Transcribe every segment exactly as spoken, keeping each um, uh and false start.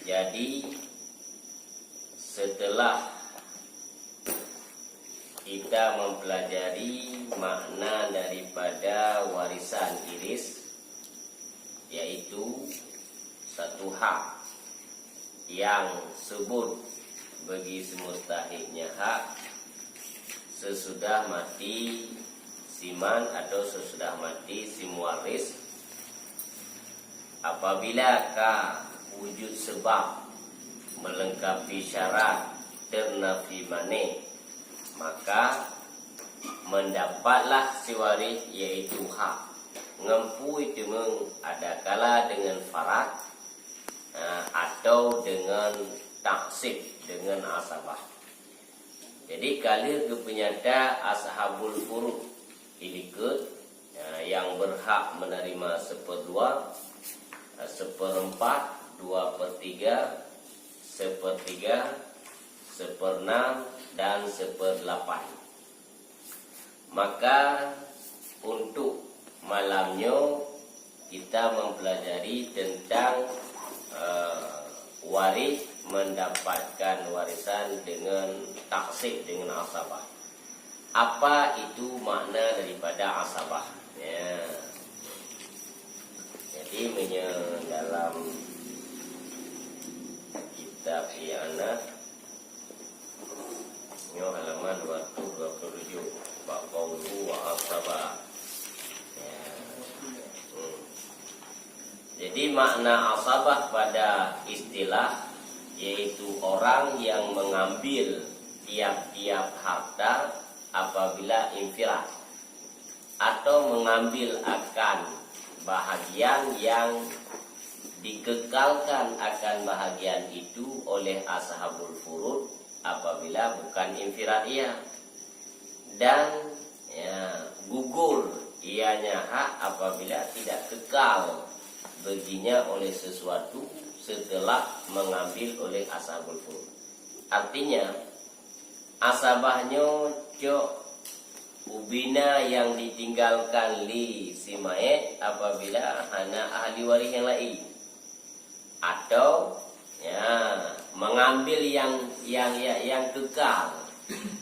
Jadi, setelah kita mempelajari makna daripada warisan iris, yaitu satu hak yang subut bagi semustahiknya hak, sesudah mati siman atau sesudah mati si muwaris, apabila ka wujud sebab melengkapi syarat ternafi mane, maka mendapatlah si waris, yaitu hak. Ngon peue teuma, adakala dengan farad, ha, atau dengan taksib, dengan asabah. Jadi, ka lheueh geupeunyata ashabul furud ilikot, ha, yang berhak menerima seperdua, ha, seperempat, dua per tiga, sepertiga, seperenam, dan seperdelapan. Maka, untuk malam nyoe kita mempelajari tentang, eh, waris mendapatkan warisan dengan taksib, dengan asabah. Apa itu makna daripada asabah? Ya. Jadi, meunyoe dalam kitab I'anah, nyoe halaman dua ratus dua puluh tujuh, bak qauluhu wa asabah. Ya. Hmm. Jadi, makna asabah pada istilah, yaitu orang yang mengambil tiap-tiap harta apabila infirad, atau mengambil akan bahagian yang dikekalkan akan bahagian itu oleh ashabul furud apabila bukan infirad ia, dan, ya, gugur ianya hak apabila tidak kekal baginya oleh sesuatu setelah mengambil oleh ashabul furud. Artinya, asabah nyoe cok ubena yang ditinggalkan lé si maet apabila hana ahli waris nyang laén, atau, ya, mengambil yang, yang, yang, yang kekal,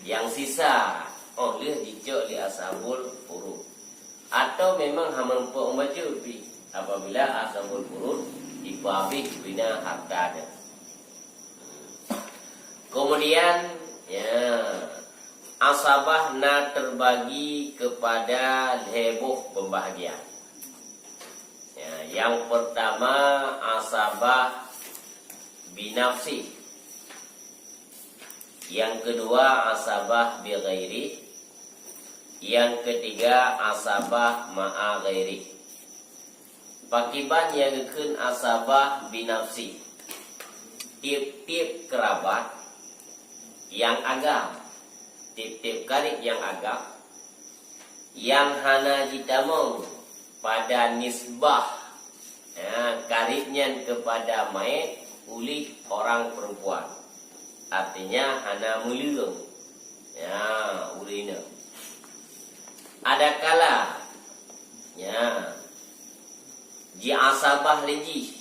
yang sisa, oh lheueh jicok lé ashabul furud. Atau memang hana muphom bacut pih apabila ashabul furud jipeuhabéh ubena harta nyan. Kemudian, ya, asabah na terbagi kepada lhée boh pembahagian. Ya, yang pertama, asabah binafsi. Yang kedua, asabah bighairi. Yang ketiga, asabah ma'a ghairi. Pakiban nyang geukheun asabah binafsi? Tieb-tieb keurabat nyang agam, tieb-tieb kareb nyang agam, nyang hana jitamong pada nisbah, ya, kareb nyan keupada maet uléh orang perempuan, artinya hana meuleueng, ya, ureuëng inong. Adakala, ya, jiasabah lé jih,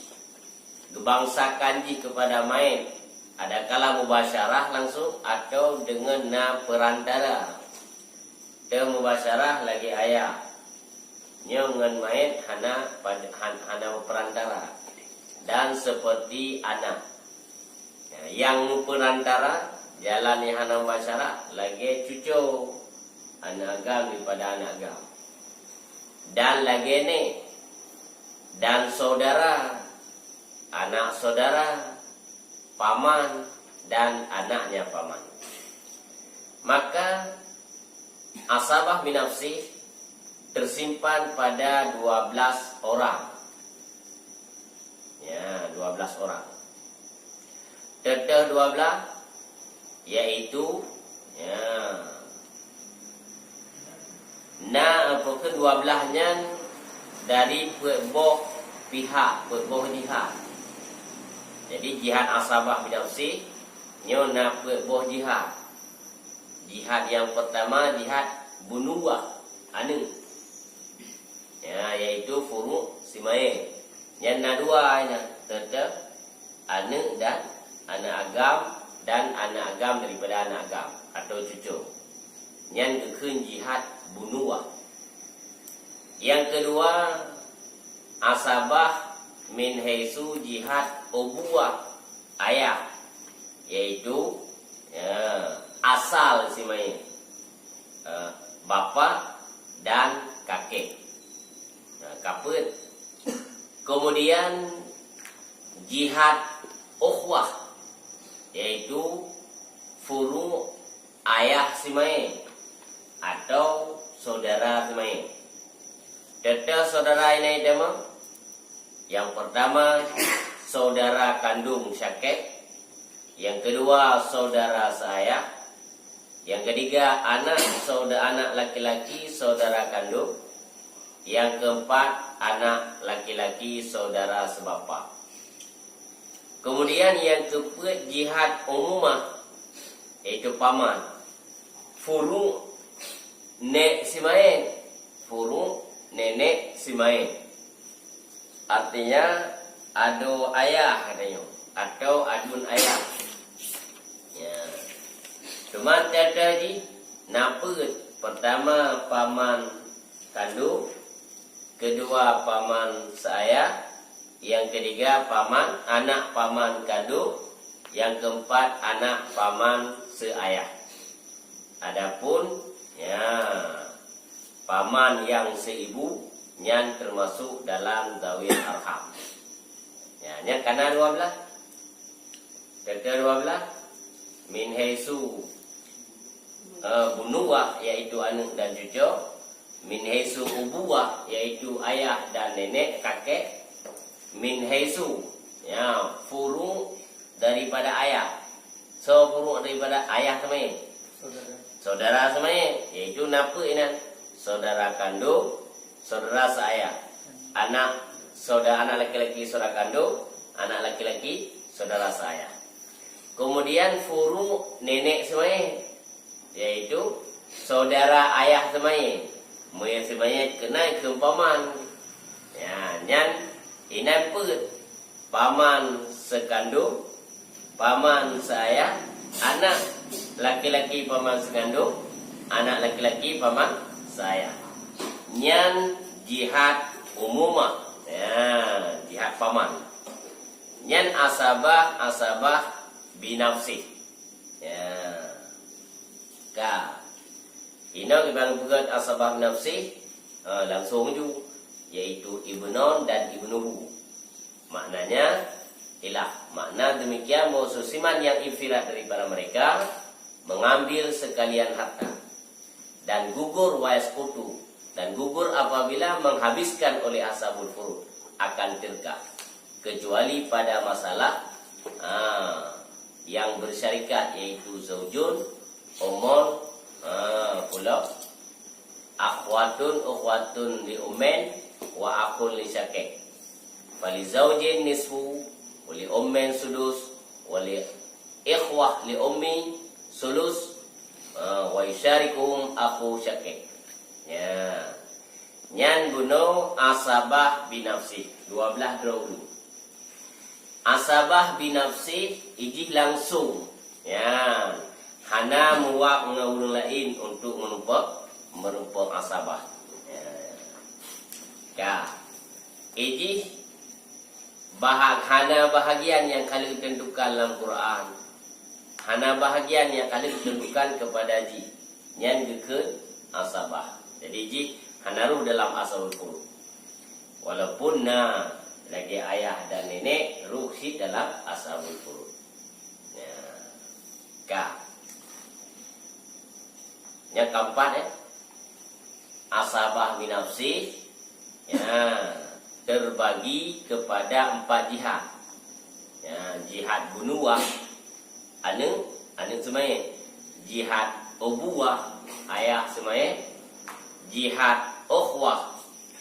geubangsakan jih keupada maet, adakala mubasyarah langsung atau deungon na peurantara. Teu mubasyarah lagée ayah, nyoe ngon maet hana pad-, han-, hana peurantara, dan seperti anak. Ya, nyang meupeurantara, jalan nyang hana mubasyarah, lagée cuco, aneuk agam daripada aneuk agam. Dan lagée nek, dan saudara, anak saudara, paman, dan anaknya paman. Maka, asabah binafsih tersimpan pada dua belas orang. Ya, dua belas orang. Teutoh dua belas, yaitu, ya, na, apa ke, dua belas nyan dari peuet boh pihak, peuet boh jihad. Jadi, jihad asabah binafsih, nyoe na peuet boh jihad. Jihad nyang peurtama, jihad bunuwah aneuk. Ya, yaitu furu' si maet. Nyan na dua nyan, teutoh aneuk dan aneuk agam dan aneuk agam daripada aneuk agam atau cucu. Nyan geukheun jihad bunuwah. Nyang keudua, asabah min haitsu jihad ubuwah ayah, yaitu, ya, asal si manyét, eh, bapak dan kakek. Nah, ka peuet. Kemudian jihad ukhwah, yaitu furu' ayah si manyét atau saudara si manyét. Teuta saudara inai teuma, yang pertama saudara kandung syakek, yang kedua saudara seayah, yang ketiga anak sauda-, anak laki-laki saudara kandung, yang keempat anak laki-laki saudara sebapa. Kemudian yang keupeuet jihad umumah, yaitu paman. Furu' nek si manyét, furu' nenek si manyét. Artinya, adoe ayah katanya, atau aduen ayah. Ya. Cuma teuta jih, na peuet. Pertama, paman kandung, kedua paman seayah, yang ketiga paman, anak paman kandung, yang keempat anak paman seayah. Adapun, ya, paman yang seibu, nyan termasuk dalam zawil arham. Ya, nyan kana dua belas. Teuta dua belas, min haitsu, eh, bunuwah, yaitu aneuk dan cucu, min haitsu ubuwah, yaitu ayah dan nenek, kakek, min haitsu, ya, furu' daripada ayah. So furu' daripada ayah si manyét? Saudara. Saudara si manyét, yaitu na peuet inan, saudara kandung, saudara seayah. Anak sauda-, anak laki-laki saudara kandung, anak laki-laki saudara seayah. Kemudian furu' nenek si manyét, yaitu saudara ayah si manyét. Meunyo si manyét keunan keu paman. Ya, nyan inan peuet. Paman seukandong, paman seuayah, anak laki-laki paman seukandong, anak laki-laki paman seuayah. Nyan jihad umumah. Ya, jihad paman. Nyan asabah, asabah binafsih. Ya. Ka. Inong ibang peugét asabah binafsih, ha, langsung ju, yaitu ibnon dan ibnuhu. Maknanya, ialah makna demikian bahwa seusiman yang infirat daripada mereka mengambil sekalian harta, dan gugur wa yasqutu, dan gugur apabila menghabiskan oleh ashabul furud akan tirkah, kecuali pada masalah, ha, yang bersyarikat, yaitu zaujun, ummun, ha, pula, akhwatun, ukhwatun li ummin, wa akhun li syakik. Fali zaujin nisfu, wa li ummin sudus, wa li ikhwah li ummi sulus, ha, wa yusyarikuhum akhu syakik. Ya. Nyan bunoe asabah binafsih, dua belas droe ureuëng. Asabah binafsih, ijih langsung. Ya. Hana muwab ngon ureuëng laén untuk meurumpok, meurumpok asabah. Ya. Ka. Ijih bahag-, hana bahagian nyang ka lheueh ditentukan lam Quran. Hana bahagian nyang ka lheueh ditentukan kepada jih. Nyan geukheun asabah. Jadi jih hana rhoh dalam ashabul furud. Walaupun na lagée ayah dan nenek rhoh cit dalam ashabul furud. Ya. Ka. Nyang keempat, eh. Asabah binafsih, ya, terbagi kepada empat jihad. Ya, jihad bunuwah, aneuëk, aneuëk seumayét. Jihad ubuwah, ayah seumayét. Jihad ukhwah,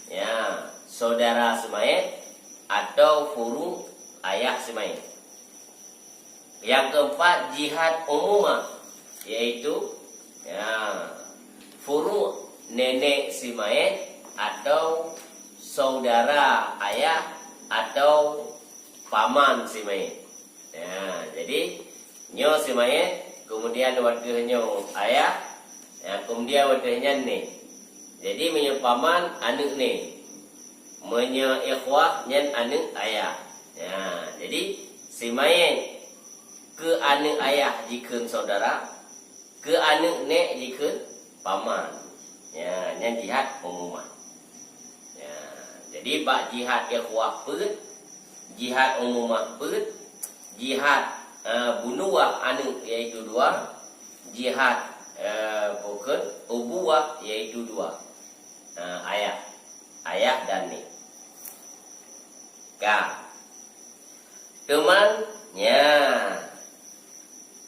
ya, saudara seumayét, atau furu' ayah seumayét. Yang keempat, jihad umumah, yaitu, ya, furu' nenek seumayét atau saudara ayah atau paman seumayét. Ya, jadi nyoe si mayét, kemudian watèe nyoe ayah, ya, kemudian watèe nyan nek. Jadi meunyoe paman, aneuk nek. Meunyoe ikhwah, nyan aneuk ayah. Ya, jadi si mayét keu aneuk ayah jikheun saudara, keu aneuk nek jikheun paman. Ya, nyan jihad umumah. Ya, jadi bak jihad ikhwah peuet, jihad umumah peuet, jihad, eh, bunuwah aneuk, yaitu dua, jihad, eh, bukon ubuwah, yaitu dua. Eh, ayah, ayah dan nek. Ka. Teuma, ya,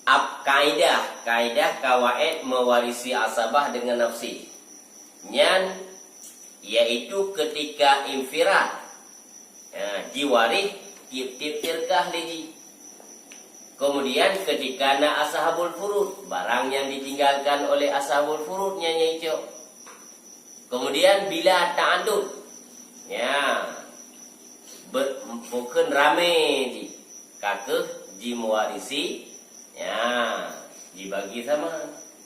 ap-, kaidah, kaidah kawaid mewarisi asabah dengan nafsi. Nyan, yaitu ketika infirad, ya, jiwarih tiep-tiep firqah lé jih. Kemudian ketika na ashabul furud, barang yang ditinggalkan oleh ashabul furud nyan nyang icok. Kemudian bila ta'addud, ya, ber-, bukon ramé jih, ka kheueh jimeuwarisi, ya, jibagi sama.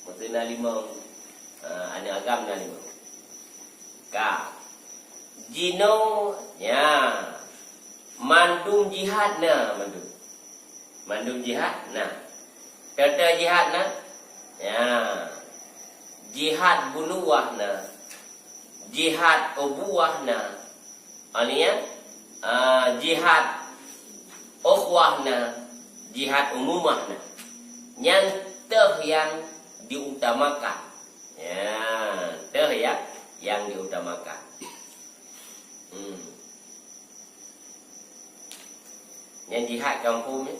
Maksudnya limong, ha, aneuk agam na limong. Ka. Jinoe, ya, mandum jihad na mandum. Mandum jihad na. Teuta jihad na? Ya. Jihad bunuwah na. Jihad ubuwah na. Artinya, ah, jihad ukhwah na. Jihad umumah na. Nyan teuh nyang diutamakan. Ya, teuh nyang, nyang diutamakan. Hmm. Nyan jihad kampung nyan.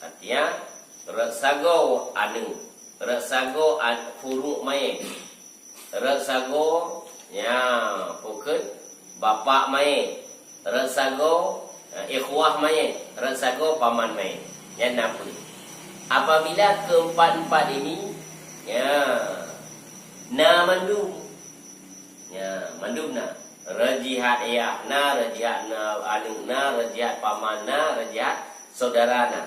Artinya, rot sagoe aneuk, rot sagoe an-, furu' mayét, rot sagoe, ya, bukon bapak mayét, rot sagoe, eh, ikhwah mayét, rot sagoe paman mayét. Nyan na peuet. Apabila keempat-empat ini, ya, na mandum. Ya, mandum na. Rot jihad ayah na, rot jihad na aneuk na, rot jihad paman na, rot jihad saudara na.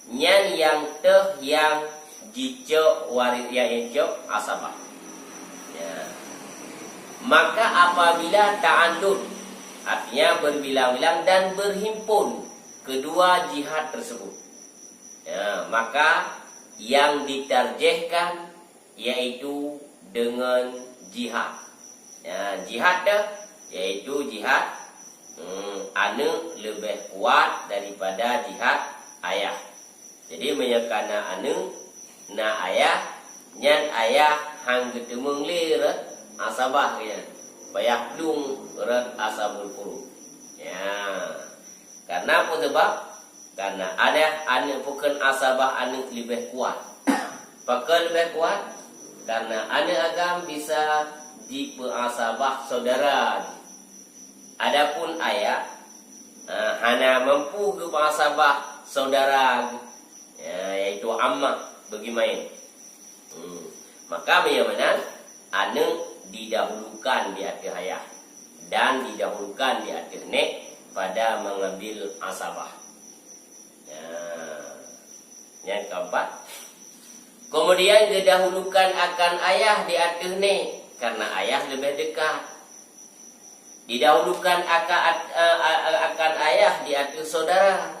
Nyan nyang teuh nyang jicok wari-, nyang jicok asabah. Ya. Maka apabila ta'addud, artinya berbilang-bilang dan berhimpun kedua jihad tersebut. Ya, maka yang ditarjihkan yaitu dengan jihad. Ya, jihad dah, yaitu jihad, hmm, aneuk leubeh kuat daripada jihad ayah. Jadi, meunyoe ka na aneuk, na ayah, nyan ayah han geuteumeung lé rot asabah nyan. Payah plueng rot asabul furud. Ya. Karena apa sebab? Karena ayah aneuk, bukon asabah aneuk leubeh kuat. Pakon leubeh kuat? Karena aneuk agam bisa jipeuasabah saudara. Adapun ayah, eh, hana mampu geupeuasabah saudara, ya, yaitu ammah bagi mayét. Hmm. Maka meunyoe meunan, aneuk didahulukan di ateueh ayah dan didahulukan di ateueh nek pada mengambil asabah. Ya. Nyang keempat, kemudian didahulukan akan ayah di ateueh nek, karena ayah leubeh dekat. Didahulukan aka-, at-, a-, a-, akan ayah di ateueh saudara,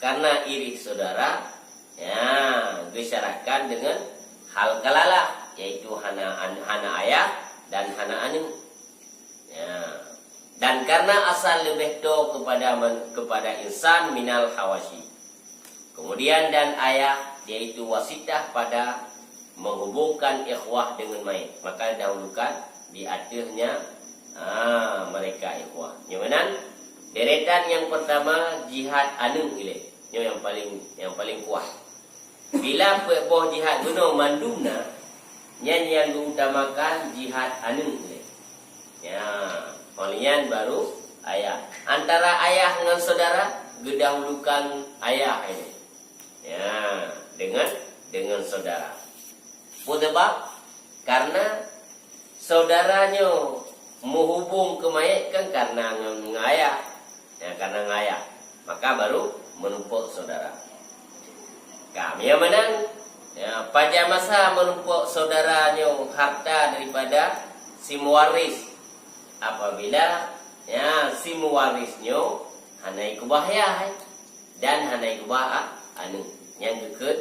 karena irih saudara, ya, geusyaratkan dengan hal kalalah, yaitu hana an-, hana ayah dan hana aneuk. Ya. Dan karena asal leubeh toe kepada man-, kepada insan minal hawashi. Kemudian dan ayah, yaitu wasitah pada menghubungkan ikhwah dengan mayét. Maka dahulukan di ateuehnya, ah, mereka ikhwah. Nyoe meunan, deretan nyang pertama jihad aneuk ilée. Nyoe nyang paling, nyang paling kuat. Bila peuet boh jihad bunoe mandum na, nyan nyang geuutamakan jihad aneuk lé. Ya, óh lheueh nyan baru ayah. Antara ayah ngon saudara, geudahulukan ayah ilée. Ya, dengan, dengan saudara. Peue sabab? Karena saudara nyoe meuhubong keu mayét kan karena ngon, ngon ayah. Ya, karena ngon ayah. Maka baru meunumpok saudara. Ka, meunyoe meunan, ya, pajan masa meunumpok saudara nyoe harta daripada si muwaris? Apabila, ya, si muwaris nyoe hana ikeubah yah, dan hana ikeubah a-, aneuk, nyang geukheun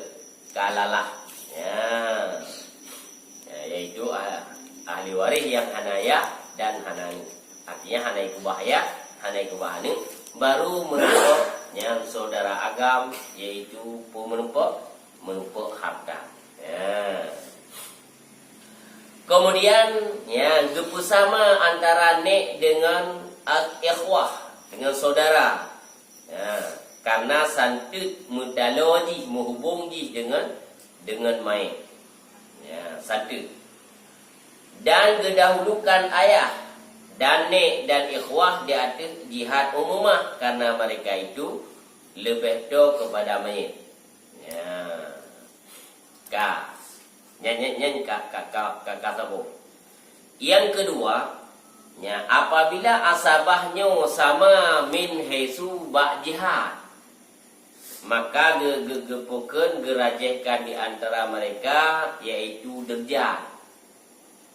ka lalah. Ya. Ya, yaitu ah-, ahli waris nyang hana yah dan hana aneuk. Artinya hana ikeubah yah, hana ikeubah aneuk, baru meunumpok nyang saudara agam, yaitu peue meunumpok? Meunumpok harta. Ya. Kemudian, ya, geupeusama antara nek dengan al-, ikhwah, dengan saudara. Ya, karena santeut meutaloe jih, meuhubong jih dengan, dengan manyét. Ya, santeut. Dan geudahulukan ayah dan nek dan ikhwah di ateueh jihad umumah, karena mereka itu leubeh toe keupada manyét. Ya. Ka. Nyan, nyan, nyan ka, ka, ka, ka, ka saboh. Nyang keudua, nya, apabila asabah nyoe sama min haitsu bak jihad, maka ge-, ge-, geupeukeun geurajéhkan di antara mereka, yaitu deurjat.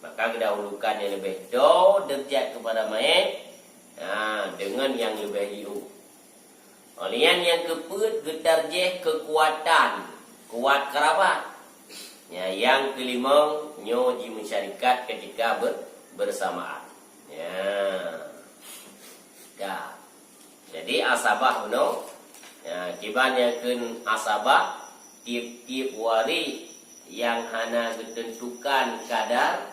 Maka geudahulukan nyang leubeh toe deurjat keupada manyét, ha, deungon nyang leubeh jiôh. Óh lheueh nyan nyang keupeuet geutarjéh keukuatan, kuat keurabat. Nya, nyang keulimong nyoe jimeusyarikat keutika ber-, beursamaan. Nya. Ka. Jadi asabah bunoe, nya, kiban nyang kheun asabah, tiep-tiep waréh nyang hana geuteuntukan kadar,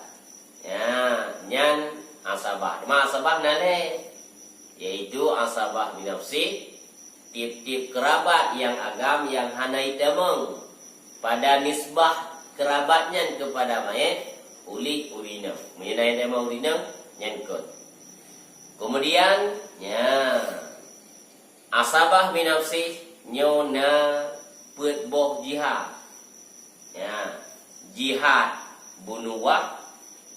ya, nyan asabah. Teuma asabah na lhée, yaitu asabah binafsih, tiep-tiep keurabat nyang agam nyang hana itamong pada nisbah keurabat nyan keupada manyét, uléh ureueng inong. Meunyoe na itamong ureueng inong, nyan kon. Keumudian, nya, asabah binafsih nyoe na peuet boh jihad. Ya, jihad bunuwah,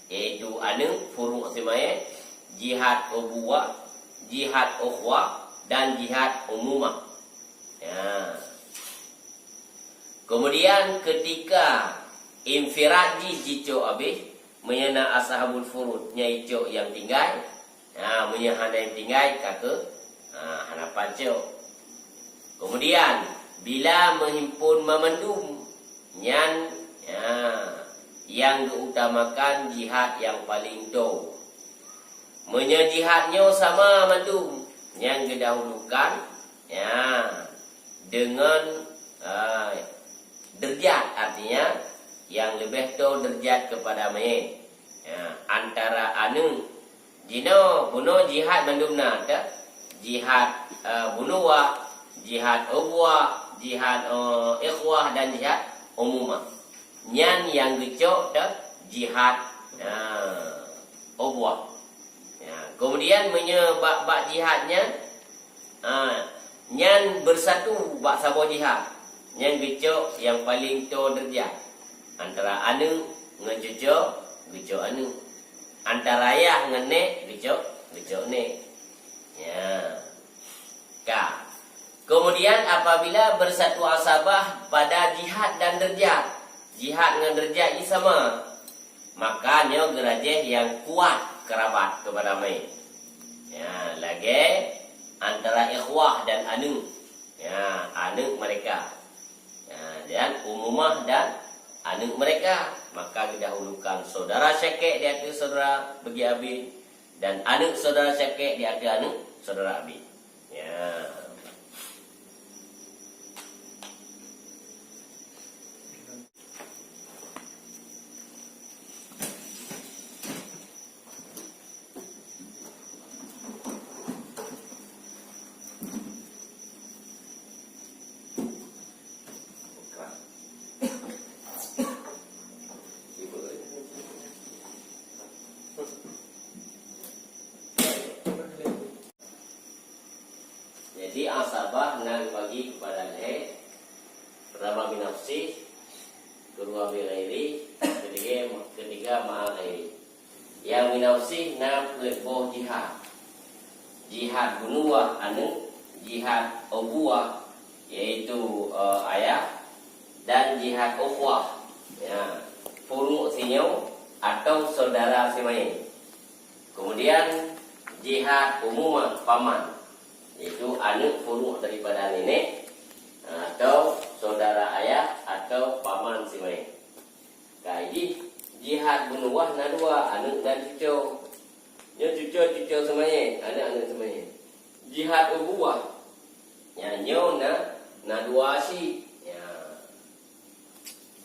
yaitu aneuk, furu' si manyét, jihad ubuwah, jihad ukhwah, dan jihad umumah. Ya. Keumudian keutika infirad jih jicok abéh, meunyoe na ashabul furud, nyan icok nyang tinggai. Ha, meunyoe hana nyang tinggai, ka keuh, ha, hana pacok. Keumudian, bila meuhimpon mamandum, nyan, ha, nyang geuutamakan jihad nyang paleng toe. Meunyoe jihad nyoe sama mandum, nyang geudahulukan, ya, deungon, eh, deurjat, artinya nyang leubeh toe deurjat keupada manyét. Ya, antara aneuk, jinoe bunoe jihad mandum na, teuh? Jihad, eh, bunuwah, jihad ubuwah, jihad, eh, ikhwah, dan jihad umumah. Nyan nyang geucok teuh jihad, ha, ubuwah. Ya, keumudian meunyoe bak, bak jihad nyan, ha, nyan beusatu bak saboh jihad, nyan geucok nyang paleng toe deurjat. Antara aneuk ngon cucoe, geucok aneuk. Antara yah ngon nek, geucok, geucok nek. Ya. Ka. Keumudian, apabila beusatu asabah pada jihad dan deurjat, jihad ngon deurjat jih sama, maka nyoe geurajéh nyang kuat keurabat keupada manyét. Ya, lagée antara ikhwah dan aneuk. Ya, aneuk mereka. Ya, dan umumah dan aneuk mereka. Maka geudahulukan saudara syakik di ateueh saudara beugi abit, dan aneuk saudara syakik di ateueh aneuk saudara abit. Ya. Jadi, asabah na geubagi keupada lhée, peurtama binafsih, keudua bighairi, keutiga, keutiga ma'a ghairi. Nyang binafsih na peuet boh jihad. Jihad bunuwah aneuk, jihad ubuwah, yaitu, eh, ayah, dan jihad ukhuwah, ya, furu' sinyoe atau saudara simayé. Kemudian jihad umumah, paman, yaitu aneuk furu' daripada nenek, atau saudara ayah atau paman simayé. Ka jih, jihad bunuwah na dua, aneuk dan cuco. Nyoe cuco-cuco simayé, aneuk-aneuk simayé. Jihad ubuwah, nyan nyoe na, na dua cit. Ya.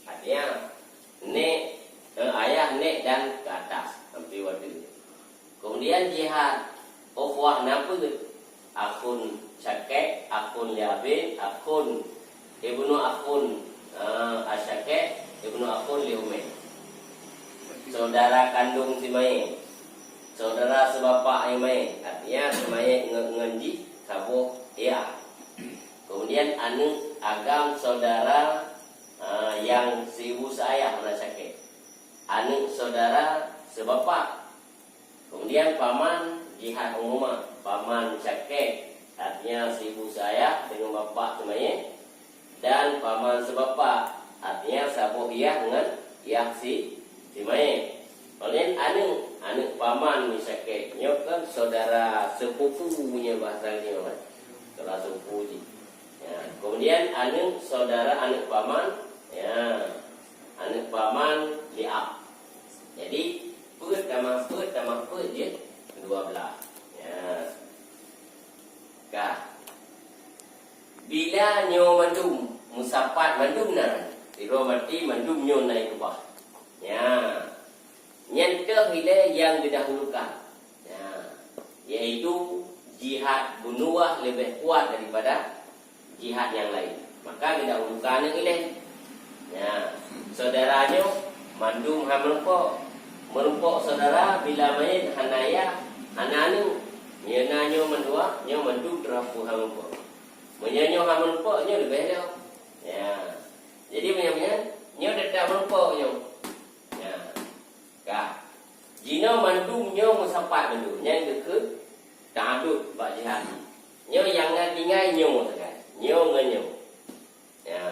Artinya, nek, eh, ayah, nek dan ke atas, sampai watèe. Kemudian jihad ukhuwah na peuet, akhun syakik, akhun li abin, akhun ibnu akhun, eh, asyakik, ibnu akhun li ummi. Saudara kandung simayé, saudara sibapak simayé, artinya simayé ngon, ngon jih saboh yah. Kemudian aneuk agam saudara, eh, nyang seibu seayah, na syakik. Aneuk saudara sibapak. Kemudian paman jihad umumah, paman syakik, artinya seibu seayah deungon bapak simayé, dan paman sibapak, artinya saboh yah ngon yah si, simayé. Kemudian aneuk, aneuk paman syakik, nyoe kan saudara sepupu nyoe bahasa nyoe kan. Saudara sepupu jih. Ya, kemudian aneuk saudara aneuk paman, ya, aneuk paman li ab. Jadi, peuet tamah peuet tamah peuet jeuet dua blah. Ya. Ka. Bila nyoe mandum meusapat mandum na, sidroe maté mandum nyoe na keubah. Ya. Nyan teuh ilée nyang geudahulukan. Ya. Yaitu jihad bunuwah leubeh kuat daripada jihad nyang laén. Maka geudahulukan aneuk ilée. Ya, saudara nyoe mandum han meurumpok. Meurumpok saudara bila manyét hana yah, hana aneuk. Meunyoe na nyoe mandua, nyoe mandum teurhapus han meurumpok. Meunyoe nyoe han meurumpok, nyoe leubeh lom. Ya. Jadi meunyoe, meunyoe nyoe teutap meurumpok nyoe. Ya. Ka. Jinoe mandum nyoe meusapat mandum. Nyan geukheun ta'adud bak jihad. Nyoe nyang na tinggai nyoe sagai. Nyoe ngon nyoe. Ya.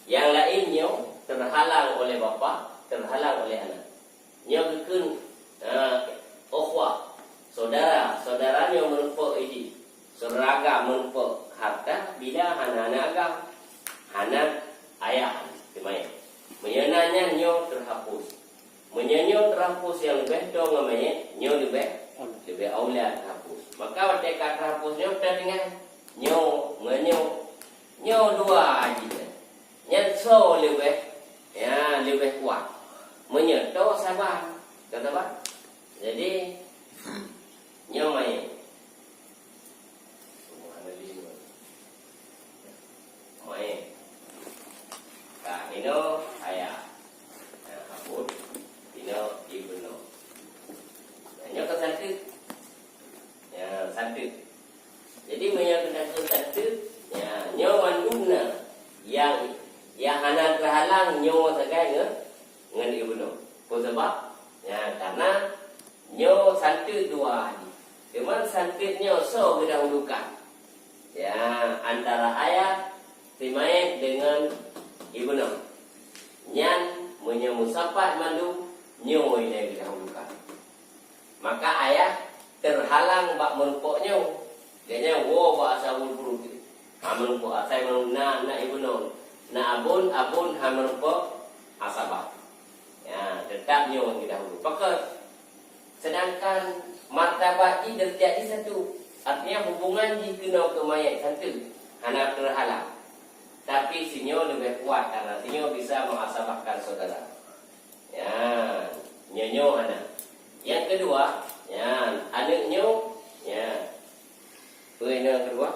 Nyang laén nyoe teuhalang oleh bapak, teuhalang oleh aneuk. Nyoe geukheun, ha, ukhuwah, saudara, saudara nyoe meurumpok idéh. Saudara agam meurumpok hareuta bila hana aneuk agam, hana ayah, teuma. Meunyoe na nyan nyoe teuhapus. Meunyoe nyoe teuhapus nyang leubeh toe ngon manyét, nyoe leubeh, leubeh aula teuhapus. Maka watée ka teuhapus nyoe teutinggai, nyoe ngon nyoe, nyoe dua jih. Nyan soe leubeh, ya, leubeh kuat. Meunyoe toe saban, ka saban. Jadi, nyoe manyét. Main. Ka inoe ayah. Nah, abon. Inoe ibnu. Nah, nyoe ka santeuk. Ya, santeuk. Jadi, meunyoe keunan keu santeuk, ya, nyoe mandum na nyang, nyang hana teuhalang nyoe sagai ngon, ngon ibnu. Peue sabab? Ya, karena nyoe santeuk dua jih. Teuma santeuk nyoe soe geudahulukan? Ya, antara ayah, si manyét deungon ibnu. Nyan, meunyoe meusapat mandum, nyoe ilée geudahulukan. Maka ayah teuhalang bak meurumpok nyoe. Gobnyan woe bak asabul furud. Ha meurumpok asai meurumpok na, na ibnu. Na abon, abon ha meurumpok asabah. Ya, teutap nyoe nyang geudahulu. Pakon? Sedangkan martabat jih, deurajat jih satu. Artinya hubungan jih keunoe keu manyét satu. Hana teuhalang. Tapi sinyoe leubeh kuat karena sinyoe bisa meuasabahkan saudara. Ya, nyoe nyoe aneuk. Nyang keudua, ya, aneuk nyoe, ya. Peue nyang keudua?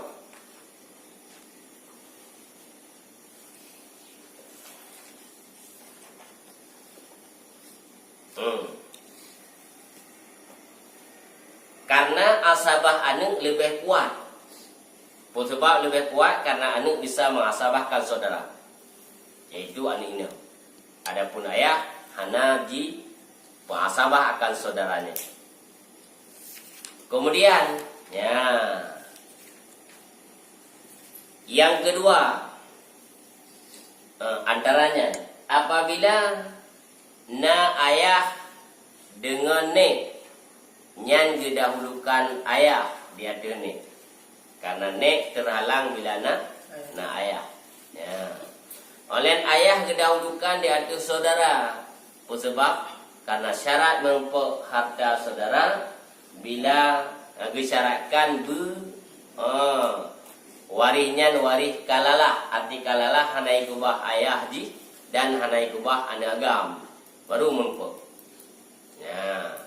Hmm. Karena asabah aneuk leubeh kuat. Peue sabab leubeh kuat? Karena aneuk bisa meuasabahkan saudara, yaitu aneuk inong. Adapun ayah hana jimeuasabah akan saudaranya. Kemudian, ya, Nyang keudua, eh, antaranya, apabila na ayah deungon nék, nyan geudahulukan ayah di ateueh nék. Karena nék teuhalang bila na, na ayah. Ya. Oleh ayah geudahulukan di ateueh saudara. Peue sabab? Karena syarat meurumpok harta saudara bila, eh, geusyaratkan beu, eh, waréh nyan waréh kalalah, arti kalalah hana ikeubah ayah jih dan hana ikeubah aneuk agam. Baru meurumpok. Ya.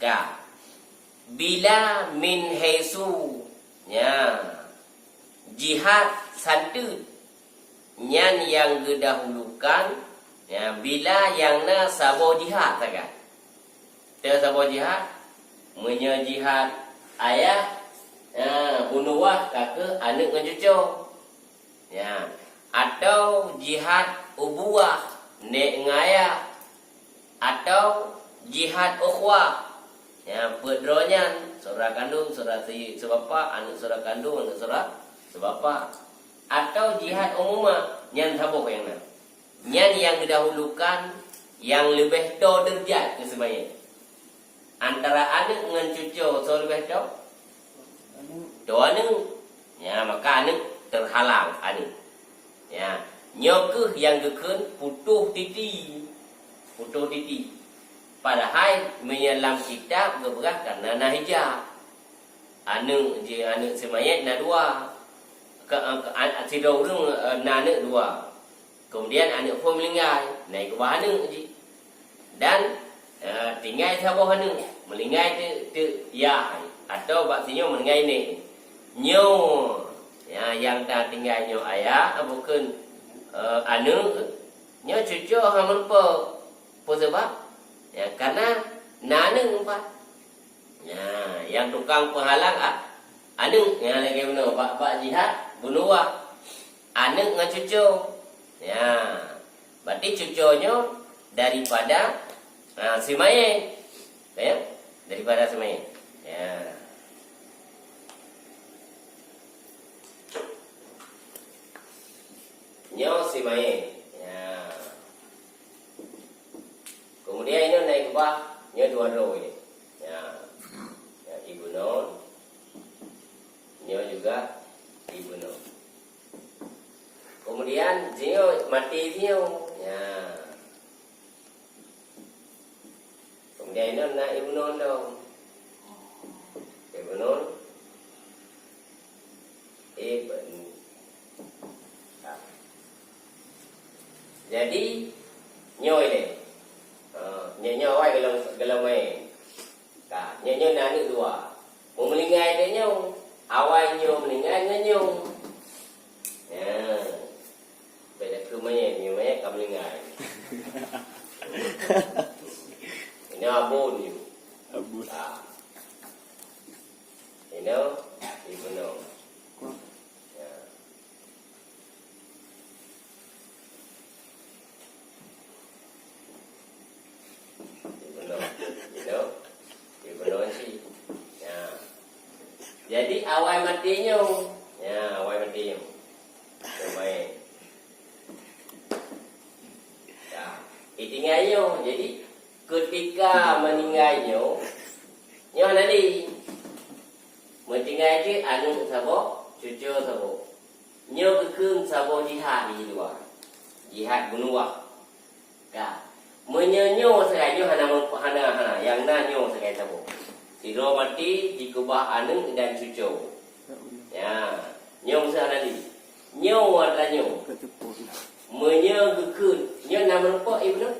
Ka. Bila min haitsu. Ya. Jihad santeut. Nyan nyang geudahulukan, ya, bila nyang na saboh jihad sagai. Teu saboh jihad, meunyoe jihad ayah, ya, bunuwah ka keuh aneuk ngon cuco. Ya, atau jihad ubuwah, nék ngon ayah, atau jihad ukhuwah. Ya, peuet droe nyan, saudara kandung, saudara si-, sibapak, aneuk saudara kandung, aneuk saudara sibapak. Atau jihad umumah, nyan saboh nyang na. Nyan nyang geudahulukan, nyang leubeh toe deurajat keu seumayang. Antara aneuk ngon cuco, soe leubeh toe? Toe aneuk. Ya, maka aneuk teuhalang aneuk. Ya, nyoe keuh nyang geukheun putôh titi. Putôh titi. Padahai meunyoe lam kitab geupeugah kana na hijab. Aneuk ji, aneuk seumayang na dua. Ka, ka, an-, sidroe ureueng, eh, na aneuk dua. Kemudian aneuk phon meuninggai, na ikeubah aneuk jih. Dan, eh, tinggai saboh aneuk, meuninggai teuk, teuk yah, atau bak sinyoe meuninggai nék. Nyoe, ya, nyang tatinggai nyoe ayah, bukon, eh, aneuk, nyoe cuco hana meurumpok. Peue sabab? Ya, karena na aneuk empat. Nyan, nyang tukang peuhalang a-, aneuk, nyan lagèe bunoe, bak, bak jihad bunuwah aneuk ngon cuco. Nyan, berarti cuco nyoe daripada, ha, seumayang. Ya, daripada seumayang. Ya. Nyoe seumayang. Ya. Kemudian inoe na ikeubah, nyoe dua droe. Ya. Ya, ibnun. Nyoe juga ibnun. Kemudian, sinyoe maté sinyoe. Ya. Kemudian inoe na ibnun dong. Ibnun. Ibn. Jadi, nyoe lé. Ha, nyoe, nyoe awai golom, golom maén. Ka, nyoe, nyoe na aneuk dua. Meuninggai lé nyoe. Awai nyoe meuninggai ngon nyoe. Nyan. Beda keu manyét, nyoe manyét ka meuninggai. Inoe abon nyoe. Abon. Ha. Inoe, ibnun. Ya. Ibnun, ibnun, ibnun si. Ya. Jadi, awai maté nyoe. Ya, awai maté nyoe. Pemain. Ya. Itinggai nyoe. Jadi, ketika meuninggai nyoe, nyoe hana lé. Meutinggai cit aneuk saboh, cuco saboh. Nyoe geukheun saboh jihad di luwa. Jihad bunuwah. Ka. Meunyoe nyoe sagai nyoe hana meup-, hana, hana, nyang na nyoe sagai saboh. Sidroe maté jikeubah aneuk dan cuco. Ya. Nyoe meuseue hana lé. Nyoe atra nyoe. Meunyoe geukheun, nyoe na meurumpok ibnun?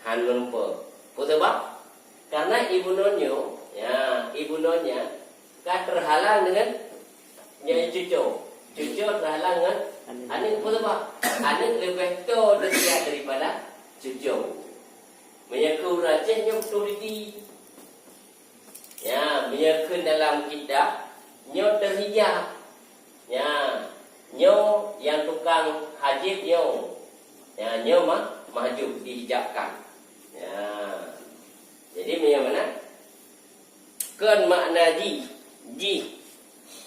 Han meurumpok. Peue sabab? Karena ibnun nyoe, ya, ibnun nyan ka teuhalang deungon nyan cuco. Cuco teuhalang ngon aneuk. Peue sabab? Aneuk leubeh toe deusia daripada cuco. Meunyoe keu ureueng Aceh nyoe beutôi diti. Ya, meunyoe kheun dalam kitab, nyoe teuhijab. Ya, nyoe nyang tukang hajib nyoe. Ya, nyoe mah mahjub, dihijabkan. Ya. Jadi, meunyoe meunan, kon makna jih, jih,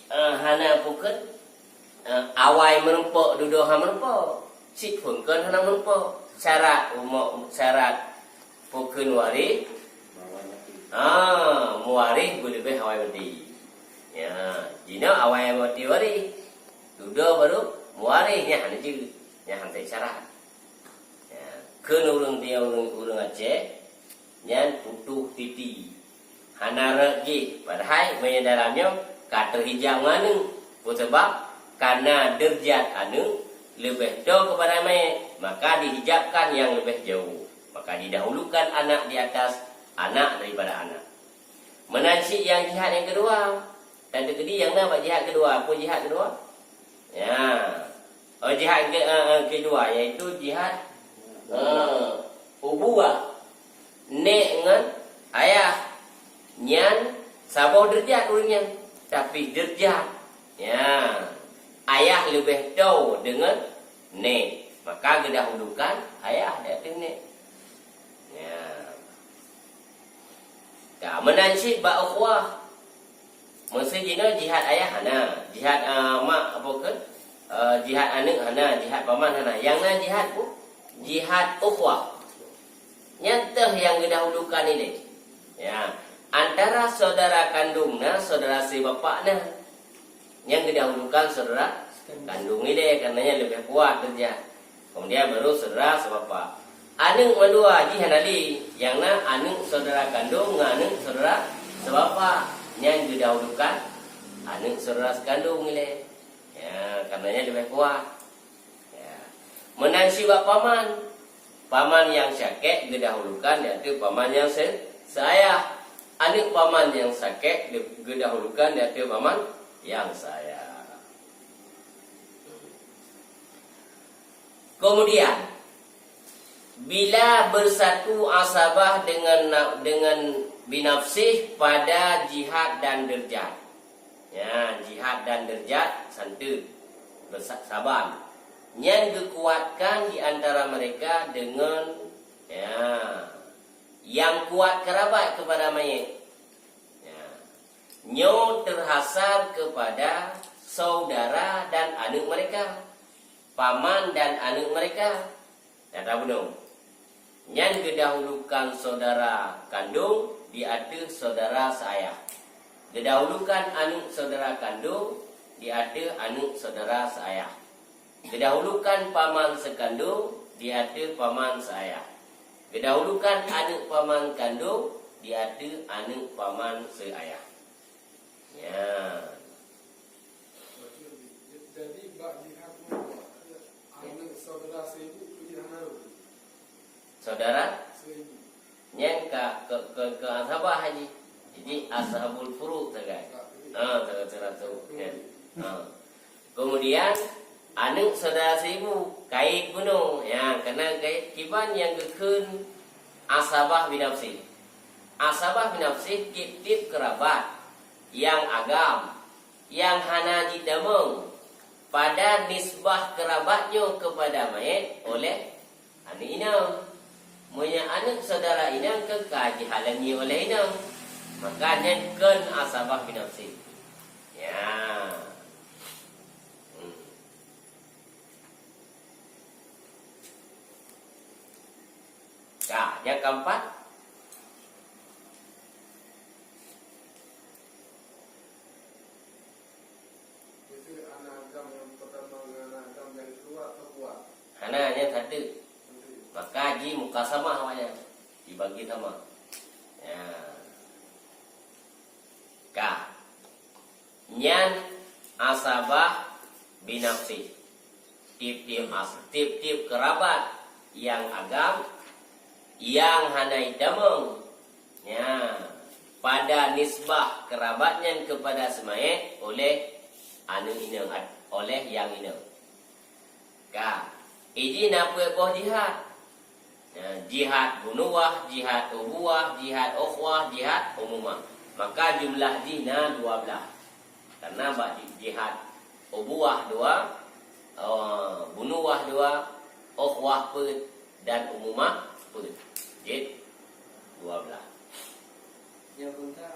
ah, hana pukon, Eh, awai meurumpok, dudoe hana meurumpok. Cit phon kon hana meurumpok. Syarat umu-, syarat pukon waréh. Ah, meuwaréh beuleubeh awai maté. Ya, jinoe awai maté waréh. Dudoe baru meuwaréh, nyan hana jeuet. Nyan hana syarat. Ya, kheun ureuëng dia, ureuëng, ureuëng Aceh, nyan putôh titi. Hana rot jih, padahai meunyoe dalam nyoe ka teuhijab ngon aneuk. Peue sabab? Karena deurjat aneuk leubeh toe keupada manyét, maka dihijabkan nyang leubeh jauh. Maka didahulukan anak di atas anak daripada anak. Meunan cit nyang jihad nyang keudua. Tan teukeudi nyang na bak jihad keudua. Peue jihad keudua? Ya. Oh, jihad ke, eh, eh, keudua, yaitu jihad, eh, ubuwah. Nék ngon ayah. Nyan saboh deurjat ureuëng nyan. Tapi deurjat. Ya. Ayah leubeh toe deungon nék. Maka geudahulukan ayah di ateueh nék. Ya. Ka, meunan cit bak ukhuwah. Meuseu jinoe jihad ayah hana, jihad, ah, mak apa ke? Ah, jihad aneuk hana, jihad paman hana. Nyang na jihad peue? Jihad ukhuwah. Nyan teuh nyang geudahulukan ilée. Ya, antara saudara kandong na, saudara sibapak na. Nyang geudahulukan saudara kandong ilée, karena nyan leubeh kuat deurjat. Kemudian baru saudara sibapak. Aneuk mandua jih hana lé, nyang na aneuk saudara kandong ngon aneuk saudara sibapak. Nyan geudahulukan aneuk saudara sikandong ilée. Ya, karena nyan leubeh kuat. Ya. Meunan cit bak paman. Paman nyang sakét geudahulukan di ateueh paman nyang se-, seayah. Aneuk paman nyang sakét de-, geudahulukan di ateueh paman nyang seayah. Kemudian, bila bersatu asabah dengan na-, dengan binafsih pada jihad dan deurjat. Ya, jihad dan deurjat santeut, bersa-, saban. Nyan geukuatkan di antara mereka dengan, ya, nyang kuat keurabat keupada manyét. Ya. Nyoe teuhasar keupada saudara dan aneuk mereka, paman dan aneuk mereka. Nyata bunoe. Nyan geudahulukan saudara kandong di ateueh saudara seayah. Geudahulukan aneuk saudara kandong di ateueh aneuk saudara seayah. Geudahulukan paman seukandong di ateueh paman seayah. Geudahulukan aneuk paman kandong di ateueh aneuk paman seayah. Nyan. Jadi, bak jihad tu, aneuk saudara seibu tu dia hana lôn. Saudara? Seibu. Nyan ka, ke, ke, ke asabah haji. Jadi, ashabul furu' sagai. Ha, sagai seratus. Nyan. Ha. Kemudian, aneuk saudara seibu, kait bunoe. Ya, karena kait kiban nyang geukheun asabah binafsih. Asabah binafsih tiep-tiep keurabat nyang agam, nyang hana jitamong pada nisbah keurabat nyoe keupada manyét oleh aneuk inong. Meunyoe aneuk saudara inong keu ka jihalangi oleh inong, maka nyan kon asabah binafsih. Ya. Hmm. Ka, nyang keempat. Jadi, anak agam nyang pertama ngon anak agam nyang kedua atau dua? Hana, nyan satu. Satu. Maka ji mukasamah awaknyan. Dibagi sama. Ya. Ka. Nyan asabah binafsih. Tiep-tiep as-, tiep-tiep keurabat nyang agam, nyang hana jitamong, nya, pada nisbah keurabat nyan keupada seumayét oleh aneuk inong at-, oleh nyang inong. Ka, iji na peuet boh jihad. Ya, jihad bunuwah, jihad ubuwah, jihad ukhuwah, jihad umumah. Maka jumlah jih na dua blaih. Karena bak ji-, jihad ubuwah dua, eh, bunuwah dua, ukhuwah peuet, dan umumah peuet. Jeuet dua blaih. Nyang khunsa.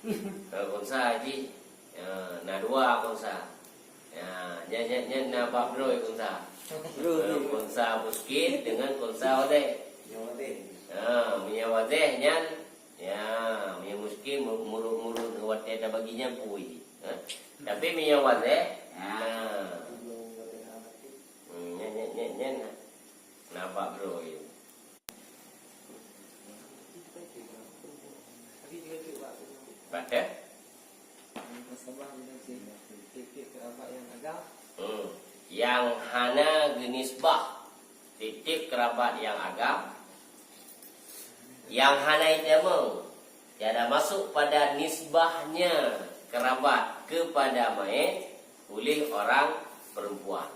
Nyang khunsa jih, ya, na dua khunsa. Ya, Nyan, nyan, nyan na bab droe khunsa. Khunsa muskil dengan khunsa wadhih. Ha, meunyo wadhih nyan, ya, meunyo muskil mu-, murut-murut watèe tabagi nyan pui. Ha? Tapi meunyo wadhih, ha. Hmm, nyan, nyan, nyan, nyan na bab droe. Baca. Hmm. Nyang hana geunisbah tiep-tiep keurabat nyang agam, nyang hana itamong, tiada masuk pada nisbahnya kerabat kepada mayit oleh orang perempuan.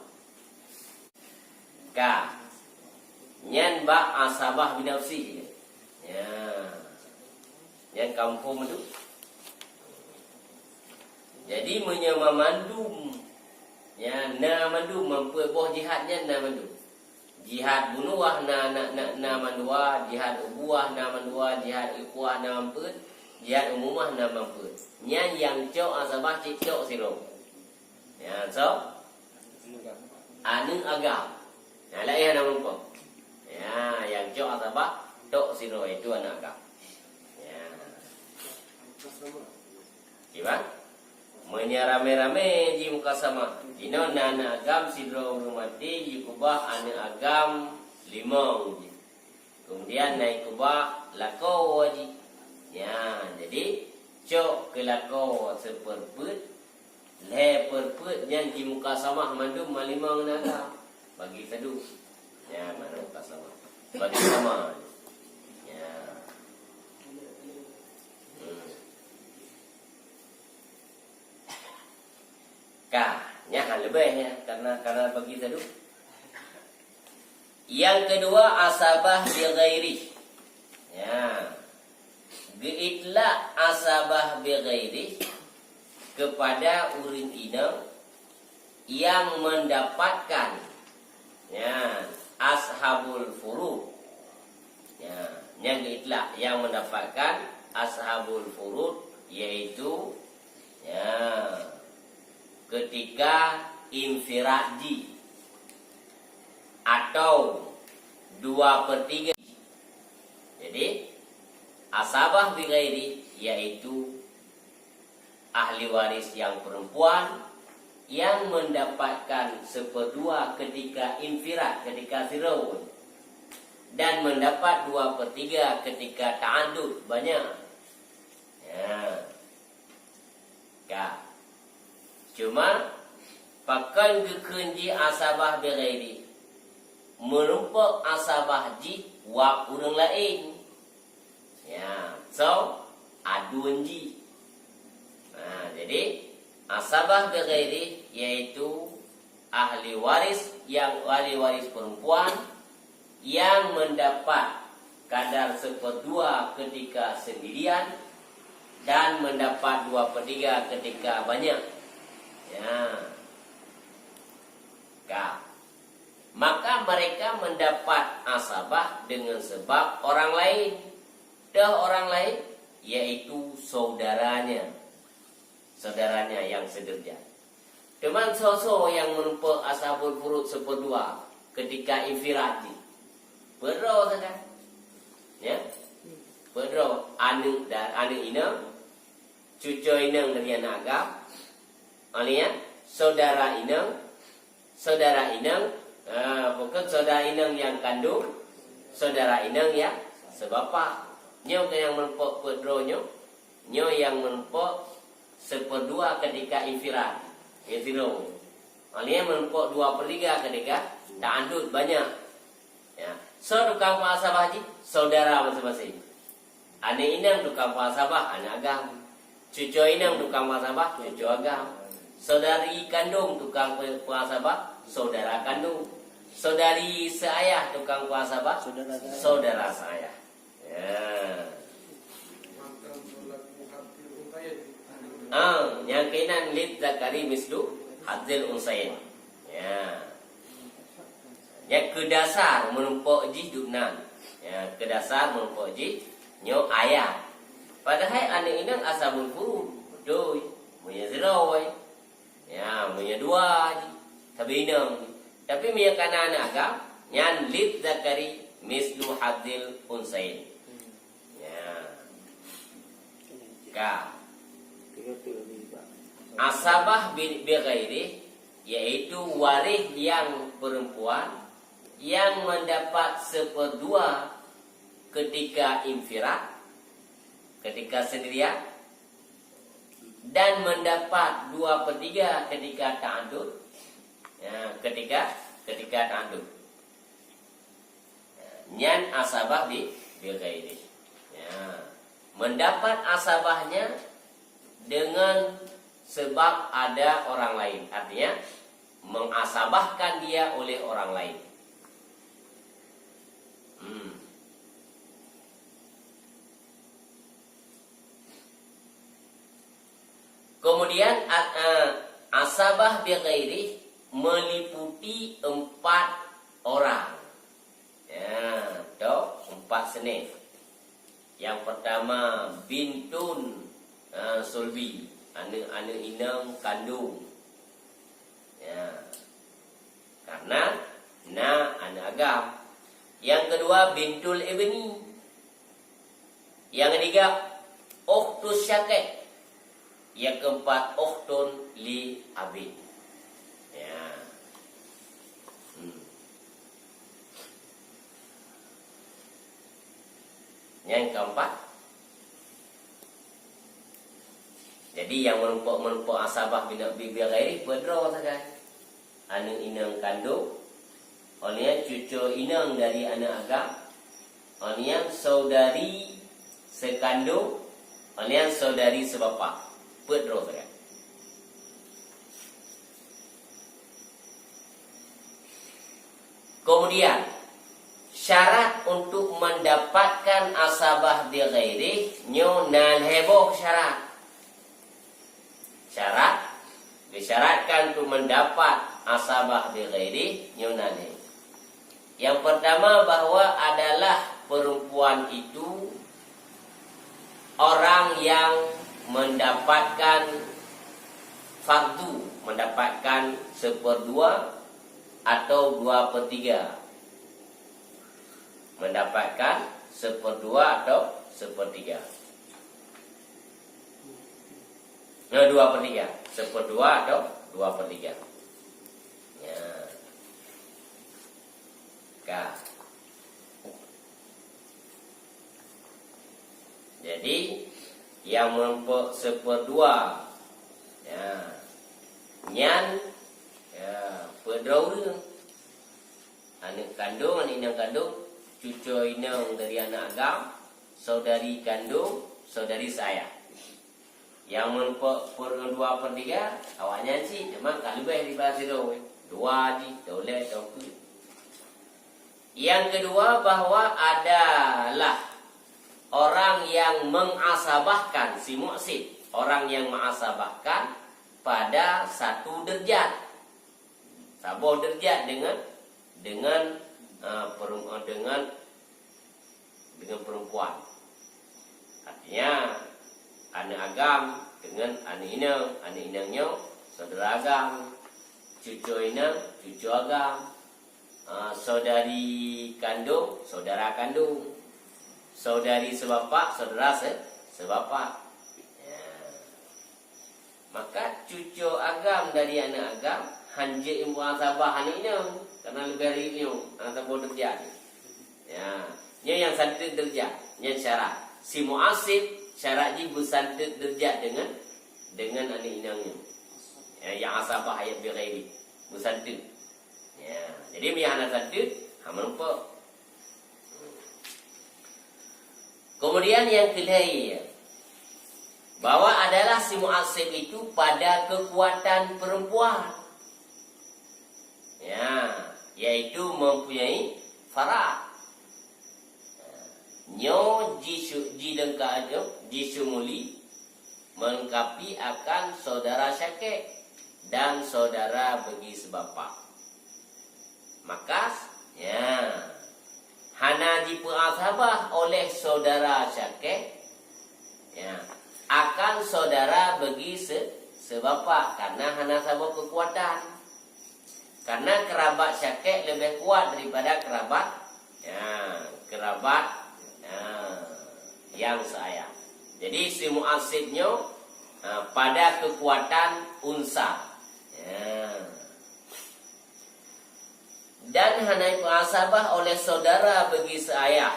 Ka. Nyan bak asabah binafsih. Ya. Nyan ka muphom tu. Jadi, meunyoe mamandum, ya, na mandum, mampeue boh jihad nyan na mandum. Jihad bunoe na, na, na, na mandua, jihad ubuah na mandua, jihad ikhwah na mampeue, jihad umumah na mampeue. Nyan nyang cok asabah cit cok sidroe. Ya, so? Aneuk agam. Nyang laén hana meurumpok. Ya, nyang cok asabah tok sidroe, itu aneuk agam. Ya. Kiban? Meunyoe ramé-ramé jimukasamah. Inoe na aneuk agam sidroe ureueng maté jikubah aneuk agam limong jih. Kemudian na jikubah lakoe jih. Ya, jadi cok keu lakoe seupeurpeuet, lhèe peurpeuet nyan jimukasamah mandum ma limong aneuk agam. Bagi saduek. Ya, mana mukasamah. Bagi sama. Ya. Hmm. Ka, nyan leubeh ya, karena, karena bagi saduek. Yang kedua, asabah bi ghairih. Ya. Geuitlak asabah bi ghairih kepada ureueng inong yang mendapatkan, ya, ashabul furud. Ya, nyang geuitlak yang mendapatkan ashabul furud, yaitu, ya, ketika infirad jih atau dua per tiga. Jadi, asabah bi ghairi, yaitu ahli waris yang perempuan yang mendapatkan seperdua ketika infirad, ketika sidroe, dan mendapat dua per tiga ketika ta'adud, banyak. Ya. Ka. Cuma, pakon geukheun jih asabah bi ghairi? Meurumpok asabah jih wab ureueng laén. Ya, so, aduen jih. Nah, jadi, asabah bi ghairi yaitu ahli waris yang, ahli waris perempuan yang mendapat kadar seperdua ketika sendirian dan mendapat dua per tiga ketika banyak. Ya. Ka. Maka mereka mendapat asabah dengan sebab orang lain. Toh orang lain, yaitu saudaranya. Saudaranya yang sederajat. Teuma soe-soe nyang meurumpok ashabul furud seuperdua ketika infirad jih? Peudroe sagai. Ya? Peudroe aneuk da-, aneuk inong, cucoe inong dari aneuk agam, alèh nyan, saudara inong, saudara inong, ha, bukan saudara inong nyang kandong, saudara inong nyang seubapa. Nyoe keuh nyang meurumpok peudroe nyoe, nyoe nyang meurumpok seuperdua ketika infirad, ya, sidroe. Alèh nyan meurumpok dua per tiga ketika ta'adud banyak. Ya. Soe tukang peuasabah jih? Saudara maséng-maséng. Aneuk inong tukang peuasabah aneuk agam. Cucoe inong tukang peuasabah cucoe agam. Saudari kandong tukang pe-, peuasabah saudara kandong. Saudari seuayah tukang peuasabah saudara seuayah. Ya. Ah, nyang keunan lizzakari mislu hadzil unsayain. Ya. Nyan keu dasar meurumpok jih dum nan. Ya, keu dasar meurumpok jih nyoe ayah. Padahai aneuk inong ashabul furud, beutôi. Meunyoe sidroe, ya, meunyoe dua jih. Sabe inong. Tapi meunyoe kana aneuk agam, nyan lidzakari mislu hadzil unsayain. Ya. Ka. Asabah bi, bi ghairih, yaitu waréh nyang perempuan yang mendapat seperdua ketika infirad, ketika sendirian, dan mendapat dua per tiga ketika ta'adud, ya, ketika, ketika ta'adud. Nyan asabah bi, bi ghairih. Ya. Mendapat asabahnya dengan sebab ada orang lain. Artinya, mengasabahkan dia oleh orang lain. Hmm. Kemudian, a, a, asabah bi ghairih meliputi empat orang. Ya, toh, empat snif. Yang pertama, bintun, a, sulbi, aneuk-aneuk inong kandong. Ya. Karena na aneuk agam. Yang kedua, bintul ibni. Yang ketiga, ukhtus syaqiq. Yang keempat, ukhtun li abin. Ya. Hmm. Yang keempat. Jadi, nyang meurumpok-meurumpok asabah bi, bi, bi ghairih peuet droe sagai. Aneuk inong kandong, ôn nyan cuco inong dari aneuk agam, ôn nyan saudari seukandong, ôn nyan saudari seubapak. Peuet droe sagai. Kemudian, syarat untuk mendapatkan asabah bi ghairih nyoe na lhèe boh syarat. Syarat, disyaratkan untuk mendapat asabah bi ghairih nyoe na lhèe. Yang pertama, bahwa adalah perempuan itu orang yang mendapatkan fardu, mendapatkan seperdua atau dua per tiga. Mendapatkan seperdua atau sepertiga. Nah, dua per tiga. Seperdua atau dua per tiga. Ya. Ka. Jadi, nyang meurumpok seperdua, ya, nyan, ya, peuet droe ureueng. Aneuk kandong, aneuk inong kandong, cuco inong dari aneuk agam, saudari kandong, saudari seayah. Nyang meurumpok per-, dua per tiga, awaknyan cit, teuma ka leubeh daripada sidroe. Dua jih, toleh, tokeu. Yang kedua, bahwa adalah orang yang mengasabahkan, si mu'sib, orang yang mengasabahkan pada satu derajat. Saboh derajat dengan, dengan, ah, perum-, ah, dengan, dengan perempuan. Artinya, aneuk agam dengan aneuk inong, aneuk inong nyoe saudara agam, cuco inong, cuco agam, ah, saudari kandong, saudara kandong, saudari seubapak, saudara se-, seubapak. Ya. Maka cuco agam dari aneuk agam, hanjeuet muasabah aneuk inong, karena leubeh rayeuk nyoe, aneuk saboh derajat. Ya, nyoe nyang santeut derajat, nyan syarat. Si mu'asib, syarat jih beusanteut derajat dengan, dengan aneuk inong nyoe. Ya, nyang asabah ayat bi ghairi, beusanteut. Ya, jadi meunyo hana santeut, ha, meurumpok. Kemudian yang kelhèe, bahwa adalah si mu'asib itu pada kekuatan perempuan. Ya, yaitu mempunyai farad. Nyoe jisu-, jilengka-, nyoe jiseumuli melengkapi akan saudara syaqiq dan saudara bagi seubapak. Maka, ya, hana jipeuasabah oleh saudara syaqiq, ya, akan saudara bagi se-, seubapak, karena hana saboh keukuatan. Karena kerabat syakek lebih kuat daripada kerabat, ya, kerabat, ya, yang seayah. Jadi, si mu'asib nyoe, ha, pada kekuatan unsa. Ya. Dan hana ipeuasabah oleh saudara bagi seayah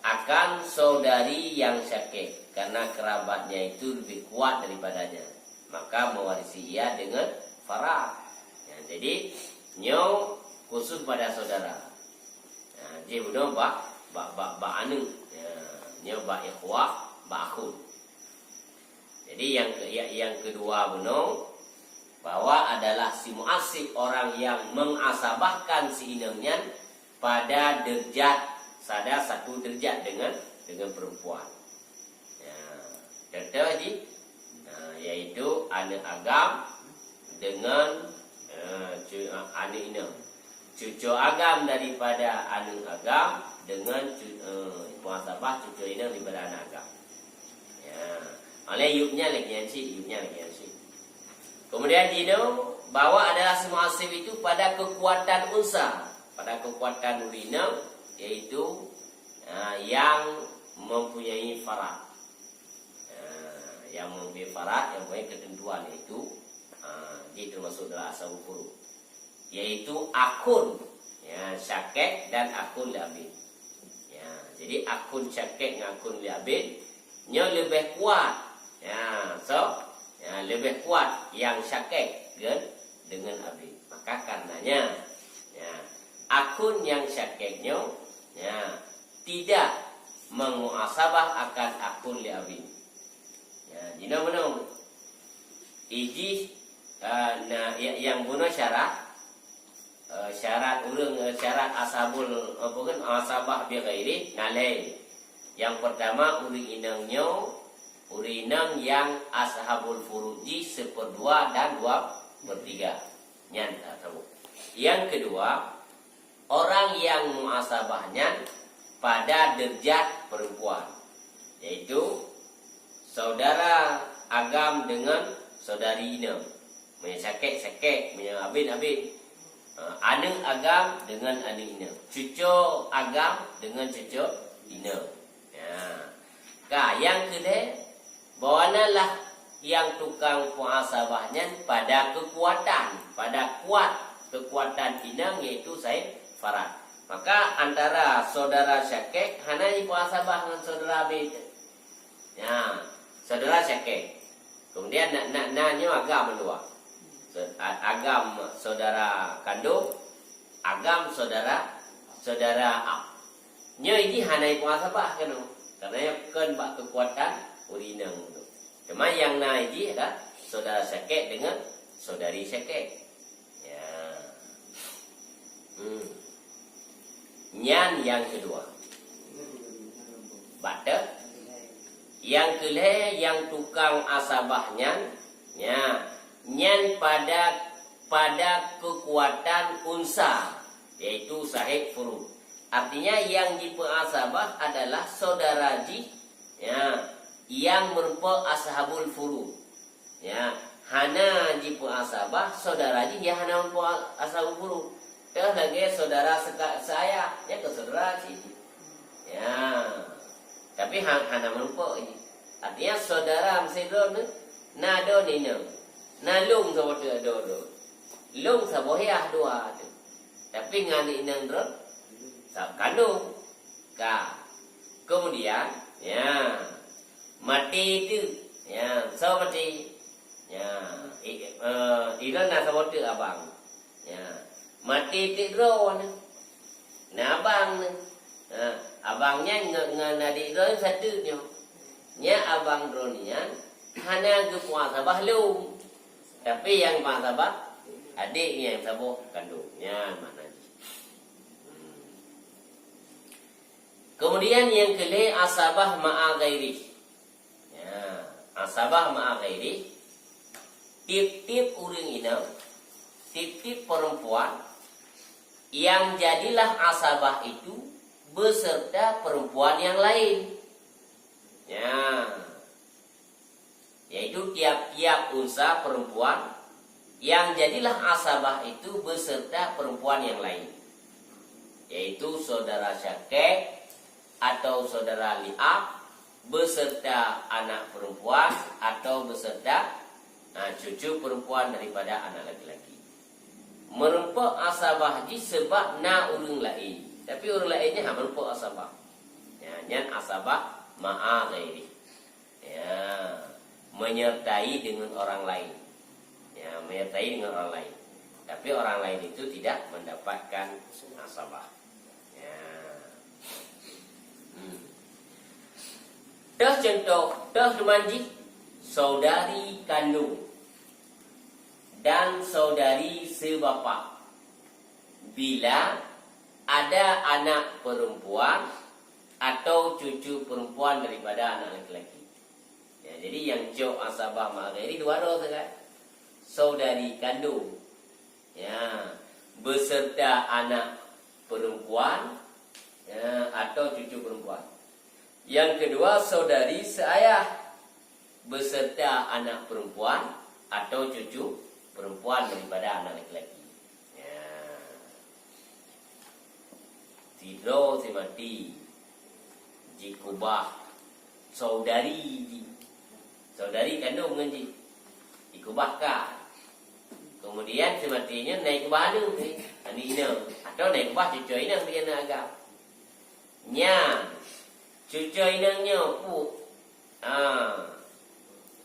akan saudari yang syakek, karena kerabatnya itu lebih kuat daripadanya, maka mewarisi ia dengan farad. Ya, jadi, nyoe khusus pada saudara. Ya, jih bunoe bak, bak, bak, bak aneuk. Ya, nyoe bak ikhwah, bak akhun. Jadi, yang ke-, ya-, yang kedua bunoe, bahwa adalah si mu'asib orang yang mengasabahkan si inong nyan pada derajat, sada satu derajat dengan, dengan perempuan. Ya, contoh jih, nah, yaitu aneuk agam dengan, eh, cu-, aneuk inong. Cucu agam daripada aneuk agam dengan cu-, eh, muasabah cucu inong daripada aneuk agam. Ya. Oleh yub nyan lagèe nyan cit, yub nyan lagèe nyan cit. Kemudian jinoe, bahwa adalah si mu'asib itu pada kekuatan unsa, pada kekuatan ureueng inong, yaitu, ah, yang mempunyai farad. Ah, yang mempunyai farad, yang mempunyai ketentuan, yaitu, ah, jih termasuk dalam ashabul furud. Yaitu akhun, ya, syakek dan akhun li abin. Ya, jadi akhun syakek ngon akhun li abin nyoe leubeh kuat. Ya, so, ya, leubeh kuat nyang syakek deungon, deungon abin. Maka karenanya, ya, akhun nyang syakek nyoe, ya, tidak memuasabah akan akhun li abin. Ya, jinoe meunoe. Ijih, eh, na, ya, nyang bunoe syarat, eh, syarat ureueng, eh, syarat ashabul, apa kan, asabah bi ghairi na lhèe. Nyang pertama, ureueng inong nyoe, ureueng inong nyang ashabul furud jih seuperdua dan dua pertiga. Nyan, eh, tahu. Nyang kedua, orang nyang muasabah nyan pada derajat perempuan, yaitu saudara agam deungon saudari inong. Meunyoe syakek, syakek, meunyoe abin, abin. Ha, aneuk agam deungon aneuk inong. Cucu agam deungon cucu inong. Ya. Ka, nyang keudeh, bahwa nyan lah nyang tukang muasabah nyan pada keukuatan, pada kuat keukuatan inong, yaitu sahib farad. Maka antara saudara syakek hana jimuasabah ngon saudara abin. Ya, saudara syakek. Kemudian na, na, na nyoe agam dua. So, a-, agam saudara kandong, agam saudara, saudara ab. Nyoe jih hana jimuasabah keunoe, karena nyoe kon bak keukuatan ureueng inong tu. Cuma nyang na jih adalah saudara syakek deungon saudari syakek. Ya. Hmm. Nyan nyang keudua. Bak teuh? Nyang keulhèe nyang tukang asabah nyan, nya, nyan pada, pada keukuatan unsa, yaitu sahib furud. Artinya, nyang jipeuasabah adalah saudara jih, ya, nyang meurumpok ashabul furud. Ya, hana jipeuasabah saudara jih nyang hana meurumpok ashabul furud. Teuh lagèe saudara seuka-, seayah, nyan keu saudara cit. Ya. Tapi ha-, hana meurumpok jih. Artinya, saudara meusidroe nyoe, na droeneuh inong, na lôn saboh teuk droe-droe. Lôn saboh yah dua teuk. Tapi ngon inong droe, sa-, kandong. Ka. Kemudian, ya, maté teuk. Ya, soe maté? Ya, i-, eh, droeneuh na saboh teuk abang. Ya. Maté teuk droeneuh. Na abang neuh. Ha, abang nyan ngon, ngon adék droeneuh sateuk nyoe. Nyan abang droeneuh nyan hana geumuasabah lôn. Tapi nyang muasabah adék nyang saboh kandong. Nyan makna jih. Hmm. Kemudian nyang keulhèe asabah ma'a ghairih. Ya, asabah ma'a ghairih, tiep-tiep ureueng inong, tiep-tiep perempuan yang jadilah asabah itu beserta perempuan yang lain. Ya, yaitu tiap-tiap unsa perempuan Yang jadilah asabah itu beserta perempuan yang lain, yaitu saudara syakek atau saudara liab beserta anak perempuan atau beserta, ha, cucu perempuan daripada anak laki-laki. Meureumpok asabah jih sebab na ureuëng laén, tapi ureuëng laén nyan hana meureumpok asabah. Ya, nyan asabah ma'a ghairih. Ya, menyertai dengan orang lain. Ya, menyertai dengan orang lain. Tapi orang lain itu tidak mendapatkan asabah. Ya. Hmm. Teuh contoh, teuh teuma jih, saudari kandung dan saudari sebapak. Bila ada anak perempuan atau cucu perempuan daripada anak laki-laki. Ya, jadi nyang cok asabah ma'a ghairih dua droe sagai. Saudari kandung, ya, beserta anak perempuan, ya, atau cucu perempuan. Yang kedua, saudari seayah beserta anak perempuan atau cucu perempuan daripada anak laki-laki. Ya. Sidroe si maté jikubah saudari jih. Saudari kandung ngon jih. Jikubah ka. Kemudian si maté nyan na jikubah aneuk, aneuk inong. Atau na jikubah cucoe inong di aneuk agam. Nyan, cucoe inong nyoe pue, ah,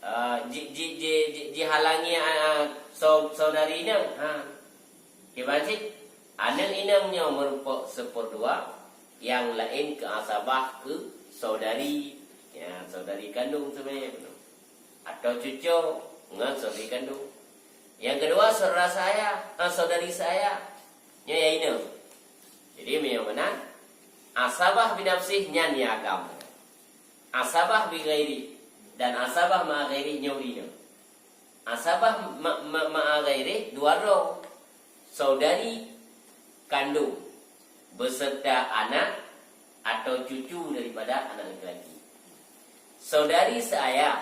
ah, ji-, ji-, ji-, ji-, jihalangi, ah, ah, sau-, saudari inong. Ha. Kiban cit, aneuk inong nyoe meureumpok seuperdua, nyang laén keu asabah keu saudari, ya, saudari kandung sebenarnya. Atau cucoe ngon saudari kandung. Nyang keudua, saudara saya, ah, saudari saya. Nyoe ya inong. Jadi, meunyoe meunan, asabah binafsih nyan ya agam. Asabah bighairih dan asabah ma'a ghairih nyoe inong. Asabah ma-, ma-, ma'a ghairih dua droe. Saudari kandung beserta anak atau cucu daripada anak laki-laki. Saudari seayah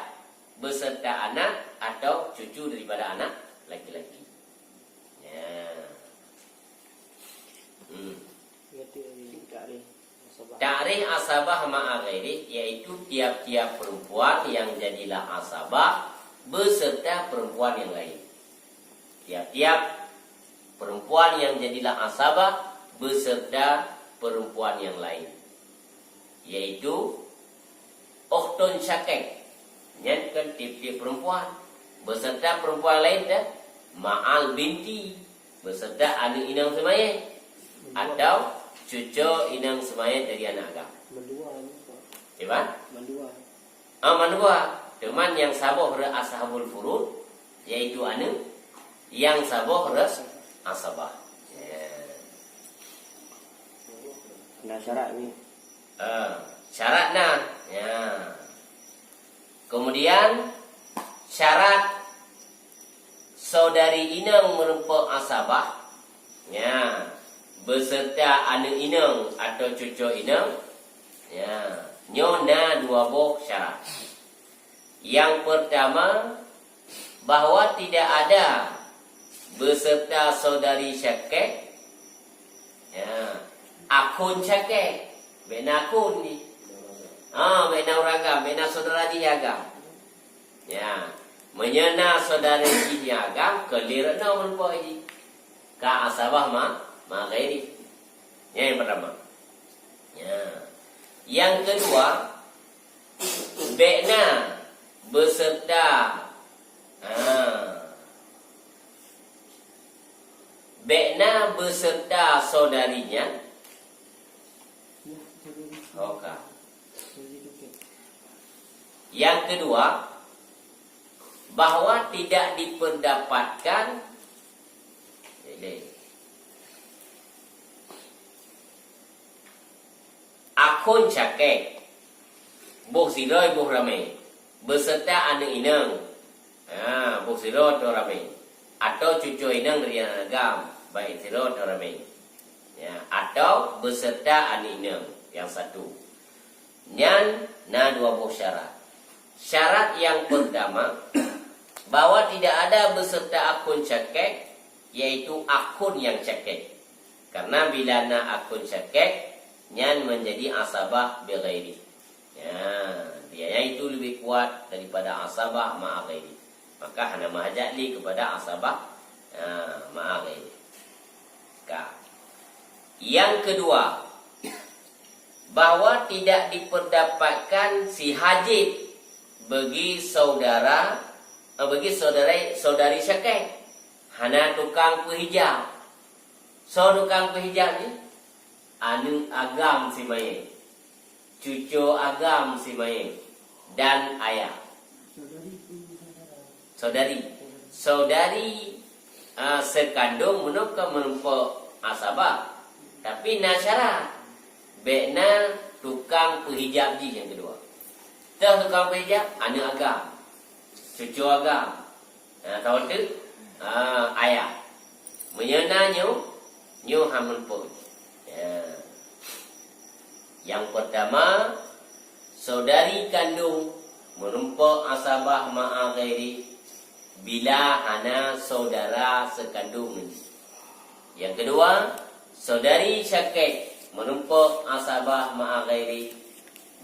beserta anak atau cucu daripada anak laki-laki. Ya. Hmm. Takrif asabah ma'a ghairih, yaitu tiap-tiap perempuan yang jadilah asabah beserta perempuan yang lain. Tiap-tiap perempuan yang jadilah asabah beserta perempuan yang lain, yaitu ukhtun syakek, nyan kan tiep-tiep perempuan, beserta perempuan lain dah, ma'al binti, beserta aneuk inong seumayée, atau cucoe inong seumayée dari aneuk agam. Mandua ni, Pak. Kiban? Mandua. Ah, mandua. Teuma nyang saboh rot ashabul furud, yaitu aneuk, nyang saboh rot asabah. Ya. Na syarat ni. Ah, syarat na. Ya. Kemudian, syarat saudari inong meureumpok asabah, ya, beserta aneuk inong atau cucoe inong, ya, nyoe na dua boh syarat. Yang pertama, bahwa tidak ada beserta saudari syakek, ya, akhun syakek, bék na akhun jih. Ha, bék na ureuëng agam, bék na saudara jih agam. Ya, meunyoe na saudara jih nyang agam, keu lheueh nyoe meureumpok jih. Ka asabah ma, ma'a ghairih. Nyan nyang pertama. Ya. Yang kedua, bék na beserta, ha, bék na beserta saudari nyan. Oka. Yang kedua, bahwa tidak diperdapatkan, ini, akhun syakek, boh sidroe boh ramé, beserta aneuk inong, ha, boh sidroe atau ramé, atau cucoe inong dari aneuk agam, baik sidroe atau ramé, ya, atau beserta aneuk inong nyang satu. Nyan na dua boh syarat. Syarat yang pertama, Bahwa tidak ada beserta akhun syakek, yaitu akhun yang syakek. Karena bila na akhun syakek, nyan menjadi asabah bighairi. Ya, dia yang itu lebih kuat daripada asabah ma'a ghairi. Maka hana meuhajat lé kepada asabah, ya, ma'a ghairi. Ka. Yang kedua, bahwa tidak diperdapatkan si hajib bagi saudara, eh, bagi saudara, saudari syakek. Hana tukang peuhijab. Soe tukang peuhijab jih? Aneuk agam si mayét, cucoe agam si mayét, dan ayah. Saudari. Saudari, ah, seukandong meunoe ka meurumpok asabah. Tapi na syarat. Bék na tukang peuhijab jih nyang keudua. Toh tukang peuhijab? Aneuk agam, cucoe agam. Ha, tau teuk? Ha, ayah. Meunyoe na nyoe, nyoe han meurumpok. Ya. Yang pertama, saudari kandong meurumpok asabah ma'a ghairi bila hana saudara seukandong. Yang kedua, saudari syakek meurumpok asabah ma'a ghairi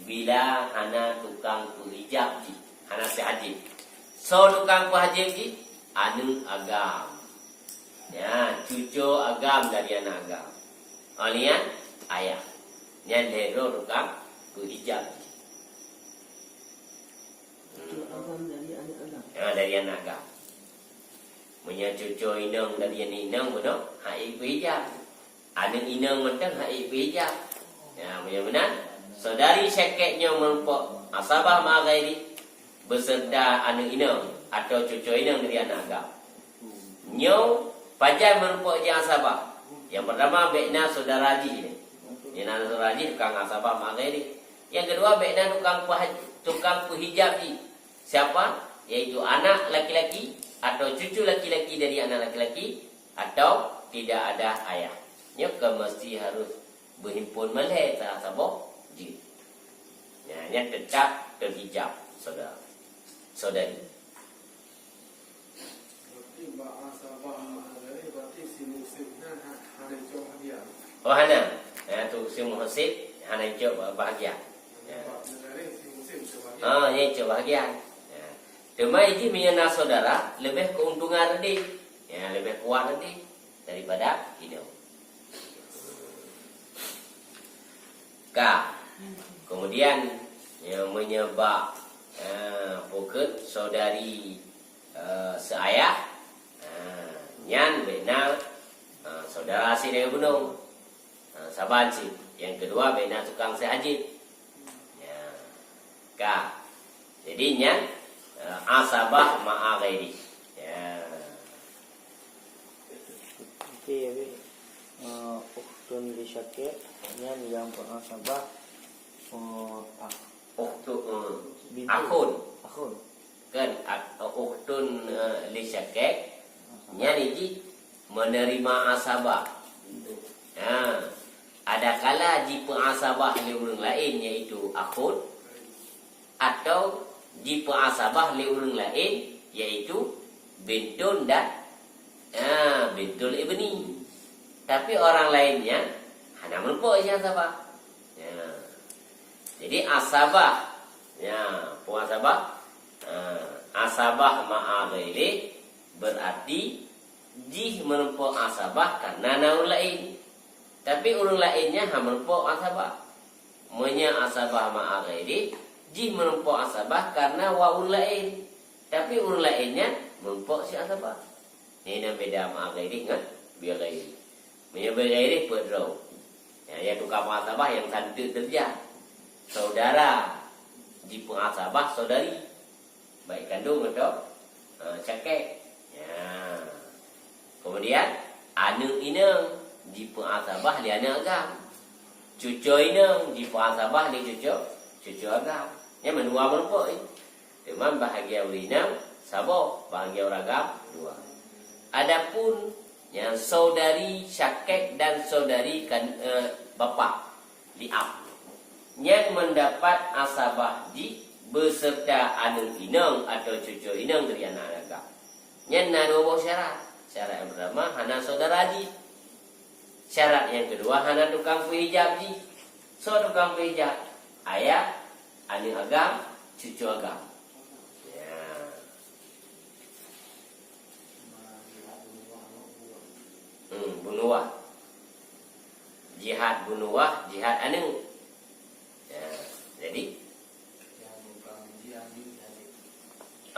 bila hana tukang peuhijab jih, hana si hajib. Soe tukang peuhajib jih? Aneuk agam. Ya, cucoe agam dari aneuk agam. Oh, nyan ayah. Nyan lhèe droe tukang peuhijab jih. Hmm. Cucoe agam dari aneuk agam. Ya, dari aneuk agam. Meunyoe cucoe inong dari aneuk inong, meunoe han ék peuhijab. Aneuk inong mantong han ék peuhijab. Ya, meunyoe meunan, saudari syakek nyoe meurumpok asabah ma'a ghairi beserta aneuk inong atau cucoe inong dari aneuk agam. Nyoe pajan meurumpok jih asabah. Yang pertama, bék na saudara jih. Bék na saudara jih tukang asabah ma'a ghairi. Yang kedua, bék na tukang peuhaj-, tukang peuhijab jih. Siapa? Yaitu anak laki-laki atau cucu laki-laki dari anak laki-laki atau tidak ada ayah. Nyoe ka meusti harôh beuhimpon malhèe salah saboh jih. Nyan, nyan teutap teuhijab, saudara. Saudari. Berarti bak asabah ma'a ghairi, berarti si muhsib nyan ha-, hana icok bahagia. Oh, hana. Ya, tu si muhsib hana icok bahagia. Ya. Bak ghairi si muhsib icok bahagia. Ah, ya, icok bahagia. Ya. Teuma jih meunyoe na saudara, leubeh keuntungan reudeh. Ya, leubeh kuat reudeh daripada inong. Ka. Kemudian, ya, meunyoe bak, eh, pokok saudari, eh, seuayah, eh, nyan bék na, eh, saudara sidéh bunoe. Eh, saban cit. Yang kedua, bék na tukang seuhajib. Ya. Ka. Jadi, nyan, eh, asabah ma'a ghairi. Ya. Okey, habis. Eh, ukhtun li syakik, nyan nyang peuasabah, eh, ah, Ukhtu-, eh, bintu. Akhun. Akhun. Kan, ak-, ukhtun, eh, li syakik, nyan jih menerima asabah. Ha. Adakala jipeuasabah lé ureuëng laén, yaitu akhun, atau jipeuasabah lé ureuëng laén, yaitu bintun dan, ha, bintul ibni. Tapi orang lainnya hana meurumpok jih asabah. Ya. Jadi asabah, ya, peuasabah, ha, asabah ma'a ghairi berarti jih meurumpok asabah karena na ureuëng laén. Tapi ureuëng laén nyan hana meurumpok asabah. Meunyoe asabah ma'a ghairi, jih meurumpok asabah karena wa ureuëng laén. Tapi ureuëng laén nyan meurumpok si asabah. Nyan beda ma'a ghairi ngon bi ghairi. Meunyoe bi ghairi peuet droe. Ya, ya tukang peuasabah nyang santeuk teurijang. Saudara jipeuasabah saudari. Baik kandong atau, eh, cakek. Ya. Kemudian, aneuk inong jipeuasabah lé aneuk agam. Cucoe inong jipeuasabah lé cucoe, cucoe agam. Nyan mandua meurumpok, eh. Teuma bahagia ureuëng inong saboh, bahagia ureuëng agam dua. Adapun nyang saudari syakek dan saudari kan, eh, bapak, li ab, nyan mendapat asabah jih beserta aneuk inong atau cucu inong dari aneuk agam. Nyan na dua boh syarat. Syarat yang pertama, hana saudara jih. Syarat yang kedua, hana tukang peuhijab jih. Soe tukang peuhijab? Ayah, aneuk agam, cucu agam. Ya. Hmm, bunuwah. Jihad bunuwah, jihad aneuk. Ya, jadi?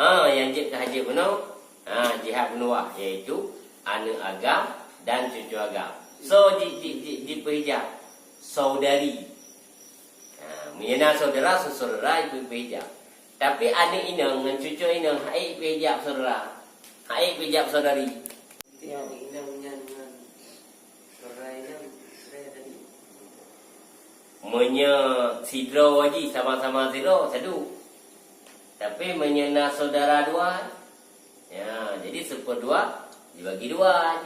Ah, nyang jeuet keu hajat bunoe, ah, jihad bunuwah, yaitu aneuk agam dan cucu agam. So, ji, ji, ji, jipeuhijab saudari. Ha, meunyoe na saudara, saudara jipeuhijab. Tapi aneuk inong ngon cucu inong hana jipeuhijab saudara. Hana jipeuhijab saudari. Inong nyan ngon saudara inong, saudara tadi. Meunyoe sidroe jih sama-sama sidroe, saduek. Tapi meunyoe na saudara dua, ya, jadi seupeudua dibagi dua.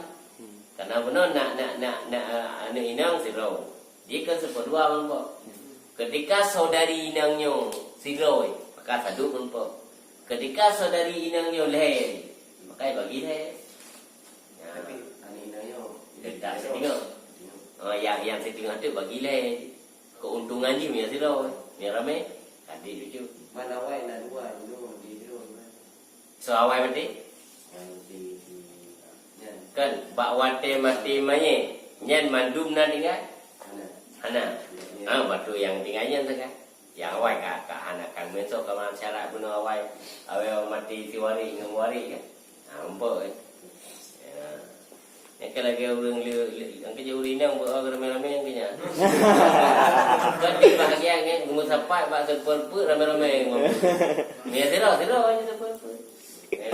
Karena bunoe na, na, na, na, eh, aneuk inong sidroe. Jikheun seupeudua meurumpok. Ketika saudari inong nyoe sidroe, maka saduek meurumpok. Ketika saudari inong nyoe lhèe, maka bagi lhèe. Ya. Tapi aneuk inong nyoe, tetap siteungoh. Oh, yang, yang siteungoh tu bagi lhèe. Keuntungan jih meunyoe sidroe, meunyoe ramé, adik cucu. Mana awai na dua, dua, di dua. Soe awai maté? Kan, bak watèe maté manyét, nyan mandum na tinggai? Hana. Hana. Ah, baru nyang tinggai nyan sagai. Nyang awai ka, ka hana kan meusoe ka syarat bunoe awai. Awai maté siwaréh ngon waréh kan. Ha, meumpok, eh. Ya. Nyan kan lagèe ureueng le, le, nyang keu ureueng inong beu ramé-ramé nyang keu nyan. Kan di bahagian kan, meusapat bak seupeue-peue ramé-ramé. Meunyoe sidroe, sidroe je seupeue-peue. Ya.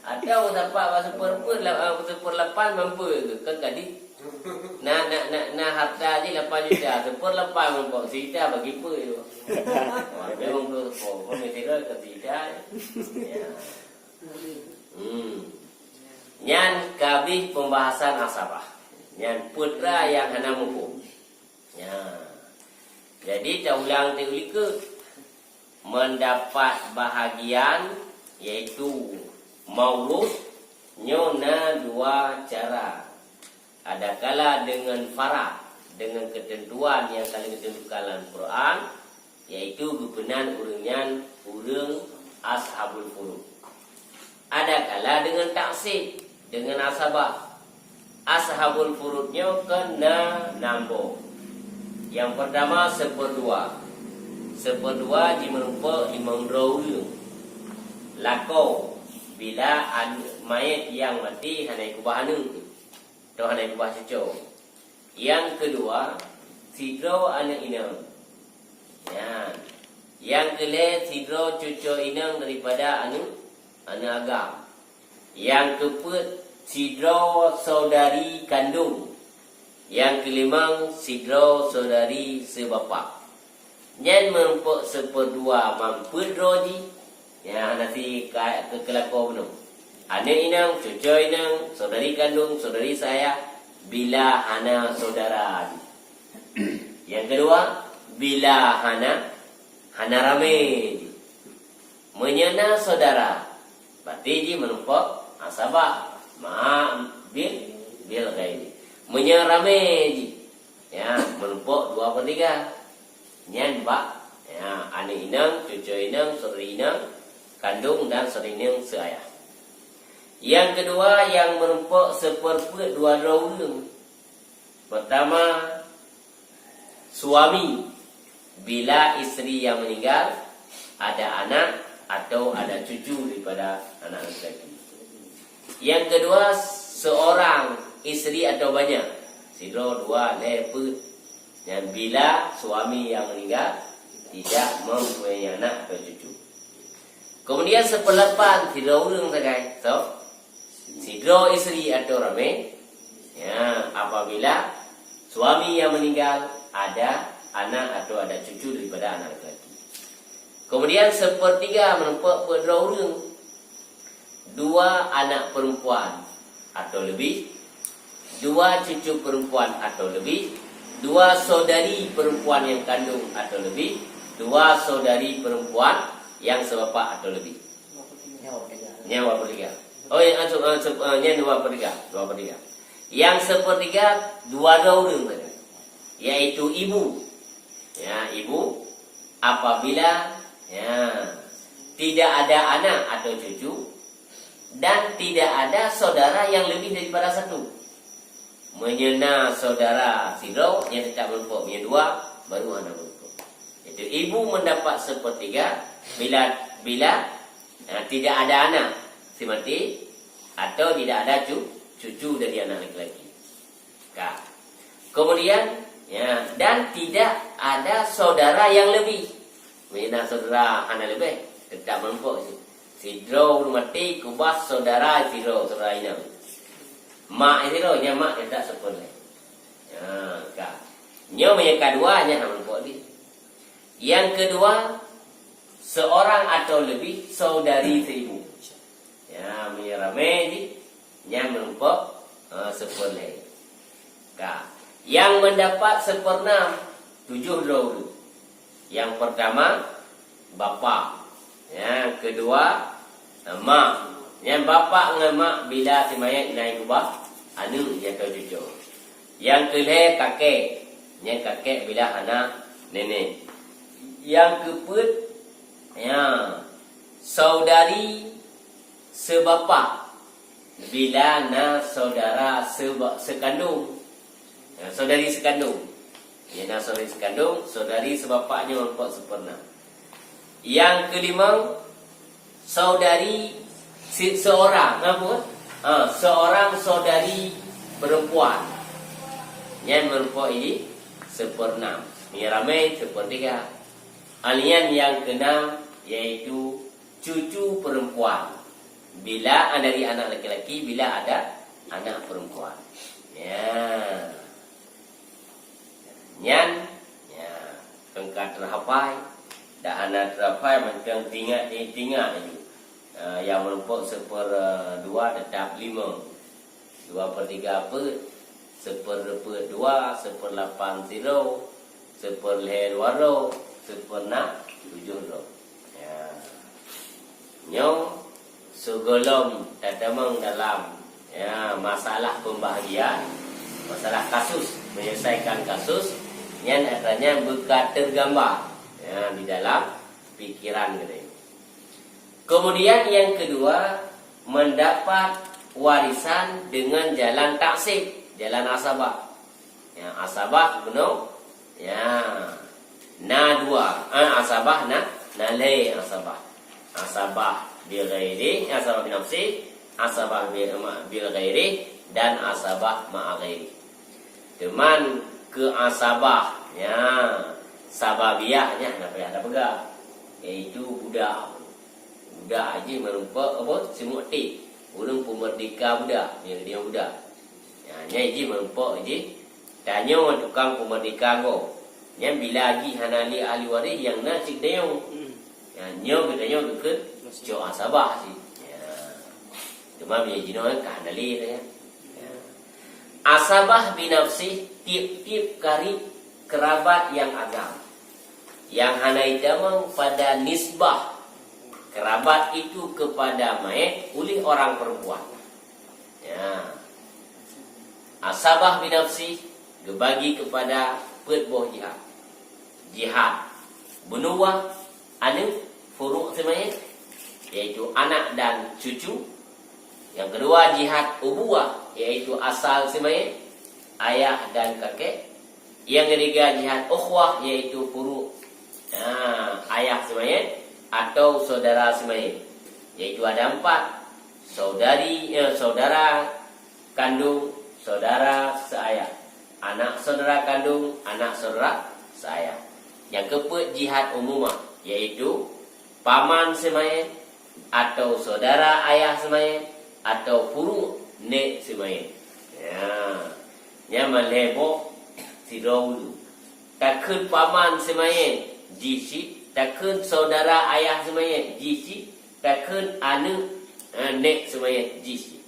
Atau meusapat bak seupeue-peue, la-, ah, seupeulapan mampu ke, kan tadi. Na, na, na, na harta jih lapan juta, seupeulapan mampu, sita bagi peue je. Wah, memang tu, oh, meunyoe sidroe ke sita. Ya. Hmm. Nyan ka abéh pembahasan asabah. Nyan peue teuma nyang hana muphom. Nya. Jadi, taulang teuk likot. Mendapat bahagian, yaitu maurus, nyoe na dua cara. Adakala deungon farad, deungon keuteuntuan nyang ka lheueh geuteuntukan lam Quran, yaitu geupeunan ureueng nyan ureueng ashabul furud. Adakala deungon taksib, deungon asabah. Ashabul furud nyoe kon na nam boh. Nyang peurtama seupeurdua. Seupeurdua jimeurumpok limong droe ureueng. Lakoe, bila an-, manyét nyang maté hana jikeubah aneuk. Toh hana jikeubah cuco. Nyang keudua, sidroe aneuk inong. Nyan. Nyang keulhèe, sidroe cuco inong daripada aneuk, aneuk agam. Nyang keupeuet, sidroe saudari kandong. Nyang keulimong, sidroe saudari seubapak. Nyan meurumpok seupeurdua mampeut droe jih, nyang hana si ka-, keu-, keulakoe bunoe. Aneuk inong, cuco inong, saudari kandong, saudari seayah, bila hana saudara jih. Nyang keudua, bila hana, hana ramé jih. Meunyoe na saudara, berarti jih meurumpok asabah, ma bil, bil ghairi. Meunyoe ramé jih, ya, meurumpok dua per tiga. Nyan bak, ya, aneuk inong, cuco inong, saudari inong kandong dan saudari inong seayah. Nyang keudua, nyang meurumpok seupeurpeuet dua droe ureueng. Pertama, suami, bila istri yang meninggal ada anak atau ada cucu daripada anak laki-laki. Yang kedua, seorang istri atau banyak, sidroe, dua, lhèe, peuet. Dan bila suami yang meninggal tidak mempunyai anak atau cucu. Kemudian seperlapan, sidroe ureueng sagai. So, sidroe istri atau ramé. Ya, apabila suami yang meninggal ada anak atau ada cucu daripada anak laki-laki. Kemudian sepertiga meurumpok peuet droe ureueng. Dua anak perempuan atau lebih, dua cucu perempuan atau lebih, dua saudari perempuan yang kandung atau lebih, Dua saudari perempuan yang sebapak atau lebih. Nyawa pertiga. Nyawa pertiga. Oh, ya, eh, se-, eh, se-, eh, nyan dua pertiga, dua pertiga. Yang sepertiga, dua droe ureueng saja, yaitu ibu. Ya, ibu, apabila, ya, tidak ada anak atau cucu, dan tidak ada saudara yang lebih daripada satu. Meunyoe na saudara sidroe, nyan teutap meurumpok. Meunyoe dua, baru hana meurumpok. Itu ibu mendapat sepertiga bila, bila, eh, tidak ada anak si mati atau tidak ada cu-, cucu dari anak laki-laki. Ka. Kemudian, ya, dan tidak ada saudara yang lebih. Meunyoe na saudara hana leubeh, teutap meurumpok cit. Sidroe ureueng maté keubah saudara sidroe, saudara inong. Mak sidroe, nyan mak teutap seupôt lé. Ha, ka. Nyoe meunyoe ka dua, nyan hana meurumpok lé. Yang kedua, seorang atau lebih saudari seibu. Ya, meunyoe ramé jih, nyan meurumpok, eh, seupôt lé. Ka. Yang mendapat seupeureunam, tujoh droe ureueng. Yang pertama, bapak. Yang kedua, eh, mak. Nyan bapak ngon mak bila si mayét na keubah aneuk jih atau cucu. Yang keulhée, kakek. Nyan kakek bila hana nenek. Yang keupeuet, ya, saudari sebapak bila na saudara seba-, sekandung. Ya, saudari sekandung. Ya, na saudari sekandung, saudari sebapak nyoe meurumpok seupeureunam. Yang kelimong, saudari se-, seorang, apa? Ha, seorang saudari perempuan. Nyan meurumpok jih seupeureunam. Meunyoe ramé, seupeureutiga. Alian yang keenam, yaitu cucu perempuan. Bila, ah, dari anak laki-laki, bila ada anak perempuan. Ya. Nyan, ya, kon ka teuhafai, dak hana teuhafai, mantong tingat, eh, tingat laju. Ah, nyang meurumpok seupeur, eh, dua teutap limong. Dua per tiga peuet, seupeur peuet dua, seupeur lapan sidroe, seupeur lhée dua droe, seupeur nam tujoh droe. Ya. Nyoe sigohlom tatamong dalam, ya, masalah pembahagian, masalah kasus, menyelesaikan kasus, nyan atra nyan beuka tergambar, ya, di dalam pikiran geutanyoe. Kemudian yang kedua, mendapat warisan dengan jalan taksib, jalan asabah. Ya, asabah bunoe, ya, na dua. Ah, asabah na, na lhée asabah. Asabah bi ghairi, asabah bi nafsi, asabah bi, bil ghairi, dan asabah ma'a ghairi. Teuma keu asabah, ya, sababiyah nyan hana payah tapeugah, yaitu budak. Budak jih meurumpok apa? Simu'tik. Ureueng peumerdeka budak, ya, dia budak. Ya, nyan jih meurumpok jih. Tanyoe tukang peumerdeka gob. Nyan bila jih hana lé ahli waréh nyang na cit tanyoe. Hmm. Ya, nyoe geutanyoe geukheun cok asabah cit. Ya. Teuma meunyoe jinoe ka hana lé, ya. Ya. Asabah binafsih, tiep-tiep karib kerabat nyang agam. Nyang hana itamong pada nisbah kerabat itu kepada mayét ulih orang perempuan. Ya. Asabah binafsih geubagi kepada peuet boh jihat. Jihat bunuwah, aneuk, furu' si mayét, yaitu anak dan cucu. Yang kedua, jihat ubuwah, yaitu asal si mayét, ayah dan kakek. Yang ketiga, jihat ukhwah, yaitu furu', ha, ayah si mayét atau saudara si mayét, yaitu ada empat, saudari, eh, saudara kandung, saudara seayah, anak saudara kandung, anak saudara seayah. Yang keupeuet, jihat umumah, yaitu paman si mayét, atau saudara ayah si mayét, atau furu' nek si mayét. Ya. Nyan malhée boh sidroe ureueng. Takheun paman si mayét jih cit, takheun saudara ayah si mayét jih cit, takheun aneuk, eh, nek si mayét jih cit.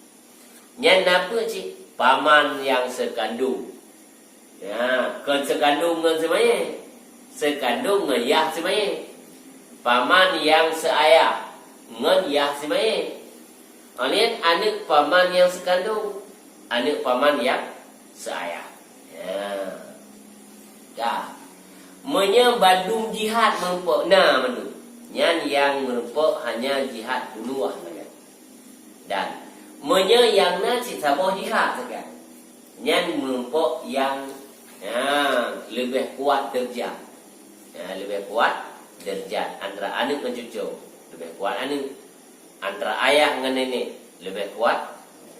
Nyan na peue cit? Paman nyang seukandong. Ya, kon seukandong ngon si mayét. seukandong ngon yah simayé. Paman nyang seuayah ngon yah simayé. Óh lheueh nyan aneuk paman nyang seukandong, aneuk paman nyang seuayah. Ya. Ka. Meunyoe bandum jihad meurumpok na mandum, nyan nyang meurumpok hanya jihad bunoe sagai. Dan meunyoe nyang na cit saboh jihad sagai, nyan meurumpok nyang, ha, leubeh kuat deurajat. Ha, leubeh kuat deurajat antara aneuk ngon cucu, leubeh kuat aneuk. Antara ayah ngon nenek, leubeh kuat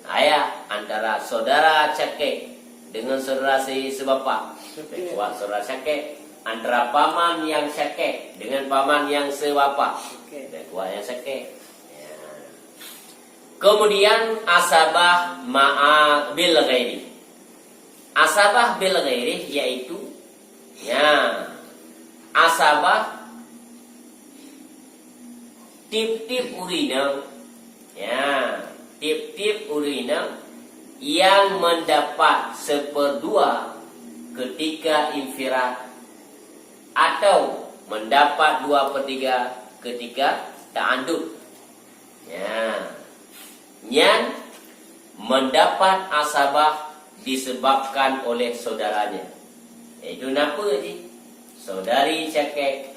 ayah. Antara saudara cakek dengan saudara se-, sebapak, leubeh kuat saudara cakek. Antara paman nyang cakek dengan paman nyang sebapak, leubeh kuat nyang cakek. Ya. Kemudian asabah ma'a bil ghairi. Asabah bil ghairi yaitu, ya, asabah tiep-tiep ureueng inong, ya, tiep-tiep ureueng inong yang mendapat seuperdua ketika infirad atau mendapat dua per tiga ketika ta'adud. Ya. Nyan mendapat asabah disebabkan oleh saudaranya. Yaitu napa jih? Saudari cakek,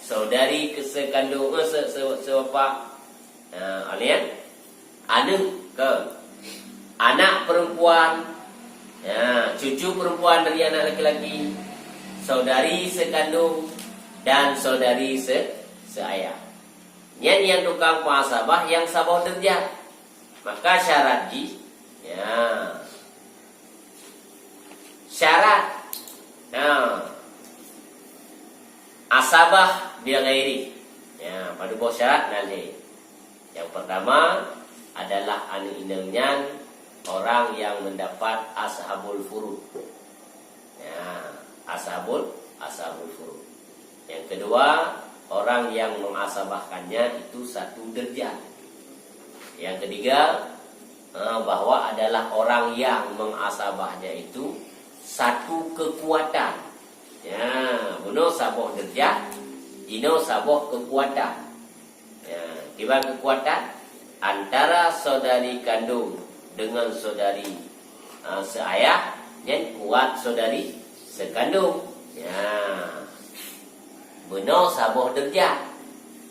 saudari keu seukandong, eh, se-, se-, seubapak. Ha, óh lheueh nyan aneuk, ke, anak perempuan, ya, cucu perempuan dari anak laki-laki, saudari seukandong, dan saudari se-, seuayah. Nyan nyang tukang peuasabah nyang saboh deurajat. Maka syarat jih, ya. Syarat, ya. Asabah bi ghairi. Ya, padub boh syarat na lhèe. Yang pertama adalah aneuk inong nyan orang yang mendapat ashabul furud. Ya, ashabul, ashabul furud. Yang kedua, orang yang mengasabahkannya itu satu derajat. Yang ketiga, eh, bahwa adalah orang yang mengasabahnya itu satu kekuatan. Ya, bunoe saboh derajat, jinoe saboh kekuatan. Ya, kiban kekuatan antara saudari kandung dengan saudari, ah, seayah, nyan kuat saudari sekandung. Ya. Bunoe saboh derajat.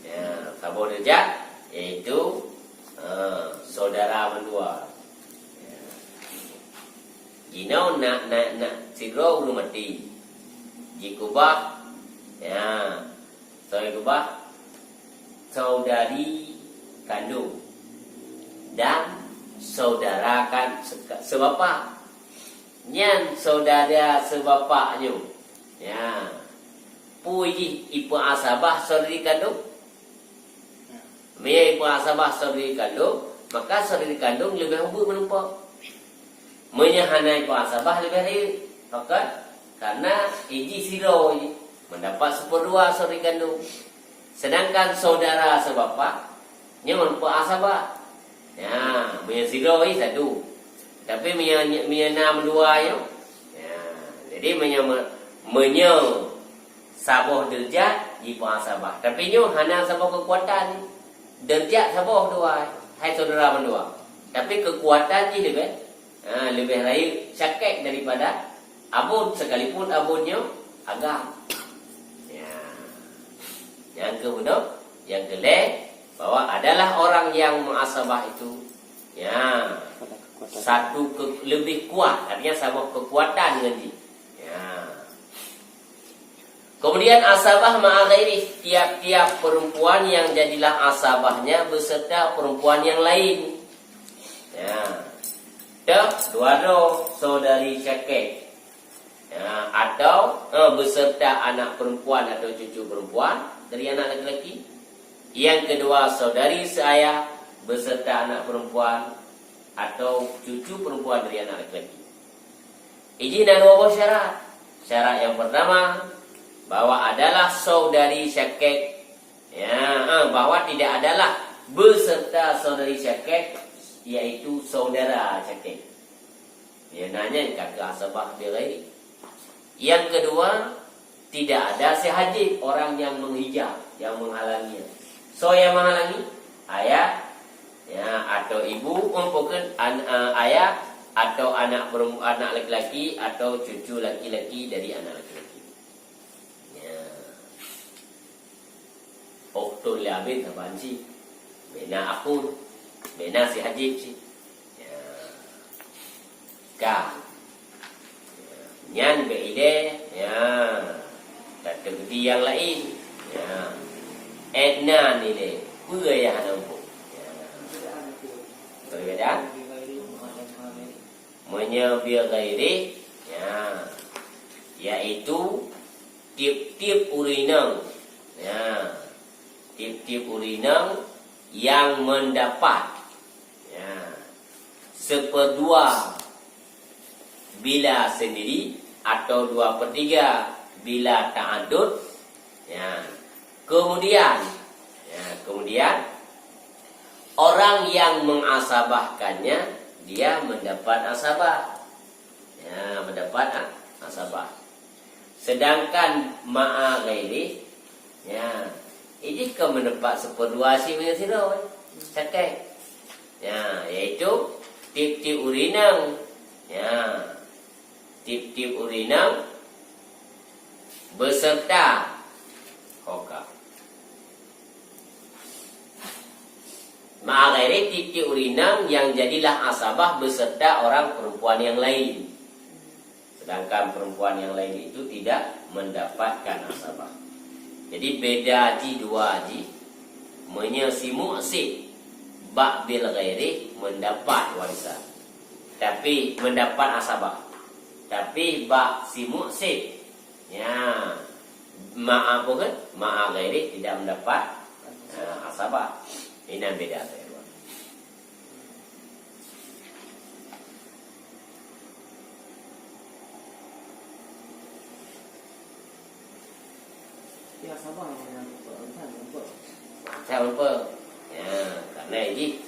Ya, saboh derajat, yaitu, ah, saudara mandua. Ya. Jinoe nak, nak, nak sidroe ureueng maté. Jikeubah, ya, Saudara keubah, saudari kandung dan saudara kan-, se-, sebapak. Nyan saudara sebapak nyoe. Ya. Peue jih ipeuasabah saudari kandung? Meunyoe ipeuasabah saudari kandung, maka saudari kandung leubeh ubeut meurumpok. Meunyoe hana ipeuasabah leubeh rayeuk, pakon? Karena iji sidroe jih, mendapat seuperdua saudari kandung. Sedangkan saudara sebapak, nyoe peuasabah. Ya, meunyoe sidroe jih satu. Tapi meunyoe, meunyoe na meudua nyoe, ya, jadi meunyoe me-, meunyoe saboh derajat jipeuasabah. Tapi nyoe hana saboh keukuatan. Derajat saboh dua, hai saudara mandua. Tapi keukuatan jih leubeh, ha, leubeh rayeuk cakek daripada abon, sekalipun abon nyoe agam. Ya. Nyang keubunoe, nyang keulhèe, bahwa adalah orang yang muasabah itu, ya, satu ke-, lebih kuat, artinya saboh kekuatan ngon jih. Ya. Kemudian asabah ma'a ghairih, tiap-tiap perempuan yang jadilah asabahnya beserta perempuan yang lain. Ya. Dah dua droe saudari cakek. Ya, atau, eh, beserta anak perempuan atau cucu perempuan dari anak laki-laki. Yang kedua, saudari seayah beserta anak perempuan atau cucu perempuan dari anak laki-laki. Iji na dua boh syarat. Syarat yang pertama, bahwa adalah saudari cakek. Ya, eh, bahwa tidak adalah beserta saudari cakek, yaitu saudara cakek. Ya, na nyan ka keu asabah bi ghairi. Yang kedua, Tidak ada si hajib, orang yang menghijab, yang menghalangi. Soe nyang menghalangi? Ayah, ya, atau ibu, oh, bukan, an-, eh, ayah, atau anak perem-, anak laki-laki, atau cucu laki-laki dari anak laki-laki. Ya. Okto lé abéh saban cit. Bena akhun, bena si hajib cit. Ya. Ka. Nyan bèk ilèe, ya. Tateupeudi nyang laén. Ya. Edna nilai. Peue nyang hana muphom? Ya. Perbedaan? Meunyoe bi ghairih, ya. Yaitu tiep-tiep ureueng inong. Ya. Tiep-tiep ureueng inong nyang mendapat, ya, seuperdua bila sendiri atau dua per tiga bila ta'adud, ya. Kemudian, ya, kemudian orang yang mengasabahkannya, dia mendapat asabah. Ya, mendapat, ah, asabah. Sedangkan ma'a ghairih, ya, ini kan mendapat seuperdua cit meunyoe sidroe, eh. Cakée. Ya, yaitu tiep-tiep ureueng inong. Ya. Tiep-tiep ureueng inong beserta, ho ka. Ma'a ghairih, tiep-tiep ureueng inong nyang jadilah asabah beserta orang perempuan yang lain. Sedangkan perempuan yang lain itu tidak mendapatkan asabah. Jadi beda jih dua jih, meunyoe si mu'sib bak bil ghairih mendapat warisan. Tapi mendapat asabah. Tapi bak si mu'sib, ya, ma'a apa kan? Ma'a ghairih tidak mendapat, eh, asabah. Ini yang beda saya dua. Ya, sabar, ya. Macam apa? Ya, karena ini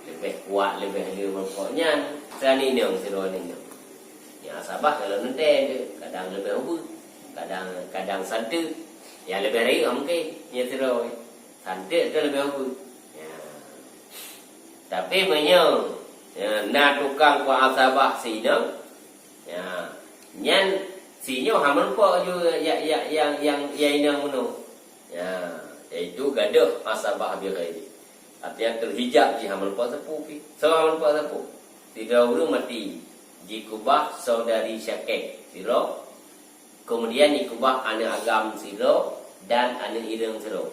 lebih kuat, lebih le mangkok nyan. Selain inong, sidroe inong. Ya, sabar kalau nanti dia kadang lebih ubeut, kadang, kadang santeuk. Ya, lebih rayeuk mungkin, ya, sidroe. Santeuk tu lebih ubeut. Ya. Tapi meunyoe, ya, na tukang kuasabah si inong, ya, nyan si nyoe hana meurumpok ju ya, ya, yang, yang, yang inong meunoe. Ya, yaitu gadôh asabah bi ghairi. Artinya terhijab jih hana meurumpok sapeue pi. Soe hana meurumpok sapeue? Sidroe ureueng maté, jikeubah saudari syakée sidroe, kemudian jikeubah aneuk agam sidroe dan aneuk ireueng sidroe.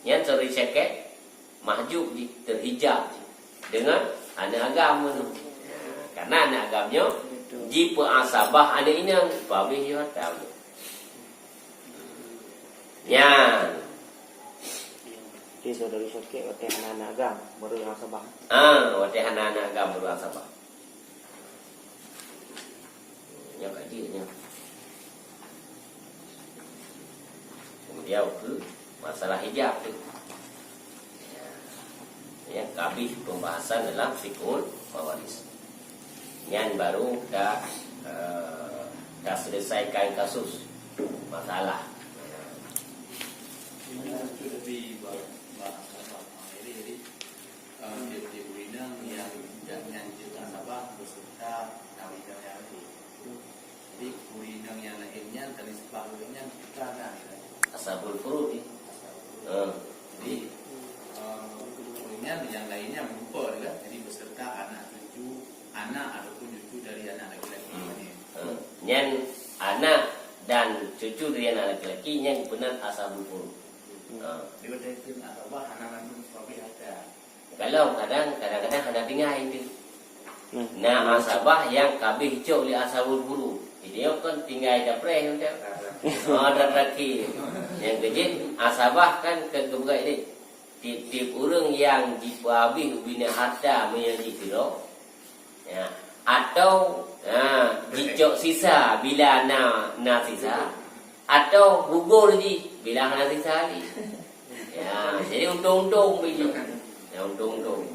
Nyan saudari syakée mahjub jih, terhijab jih deungon aneuk agam meunoe. Karena aneuk agam nyoe jipeuasabah aneuk inong, pabeh jih hareuta. Nyan. Jadi saudari syakée watée hana aneuk agam, baru asabah. Ah, watée hana aneuk agam baru asabah. Nyoe ka jeuet nyoe. Kemudian ke masalah hijab tu. Ya. Ya, ka habis pembahasan dalam fikul mawaris. Nyan baru dah, eh, dah selesaikan kasus masalah. Ya. Itu lebih ba-, ba-, ba-, jadi, eh, tiap-tiap ureueng inong nyang, nyang, nyang jeuet asabah beserta aneuk inong nyang laén. Jadi, ureueng inong nyang laén nyan, tadi seubab ureueng nyan bukan lah, ya. Ashabul furud, ya. Ashabul furud. Ha. Jadi, eh, ureueng nyan nyang laén nyan meurumpok, ya. Jadi, beserta anak cucu, anak ataupun cucu dari anak laki-laki. Hmm. Ha. Nyan anak dan cucu dari anak laki-laki nyan beuna ashabul furud. Ha. Dia kata itu asabah hana mandum sebagai harta. Kalau kadang, kadang-kadang hana tinggai tu. Hmm. Na asabah nyang ka habéh icok lé ashabul furud. Jadi, nyoe kan tinggai dapreh macam. Oh, ada terakhir. Nyang keujeuet, asabah kan keu, keu beugét ni. Tiep-tiep ureueng nyang jipeuhabéh ubena harta meunyoe jih sidroe, ya, atau, ya, jicok sisa bila na, na sisa, atau gugur jih bila hana sisa lagi. Ya, jadi untông-untông biji. Ya, untông-untông.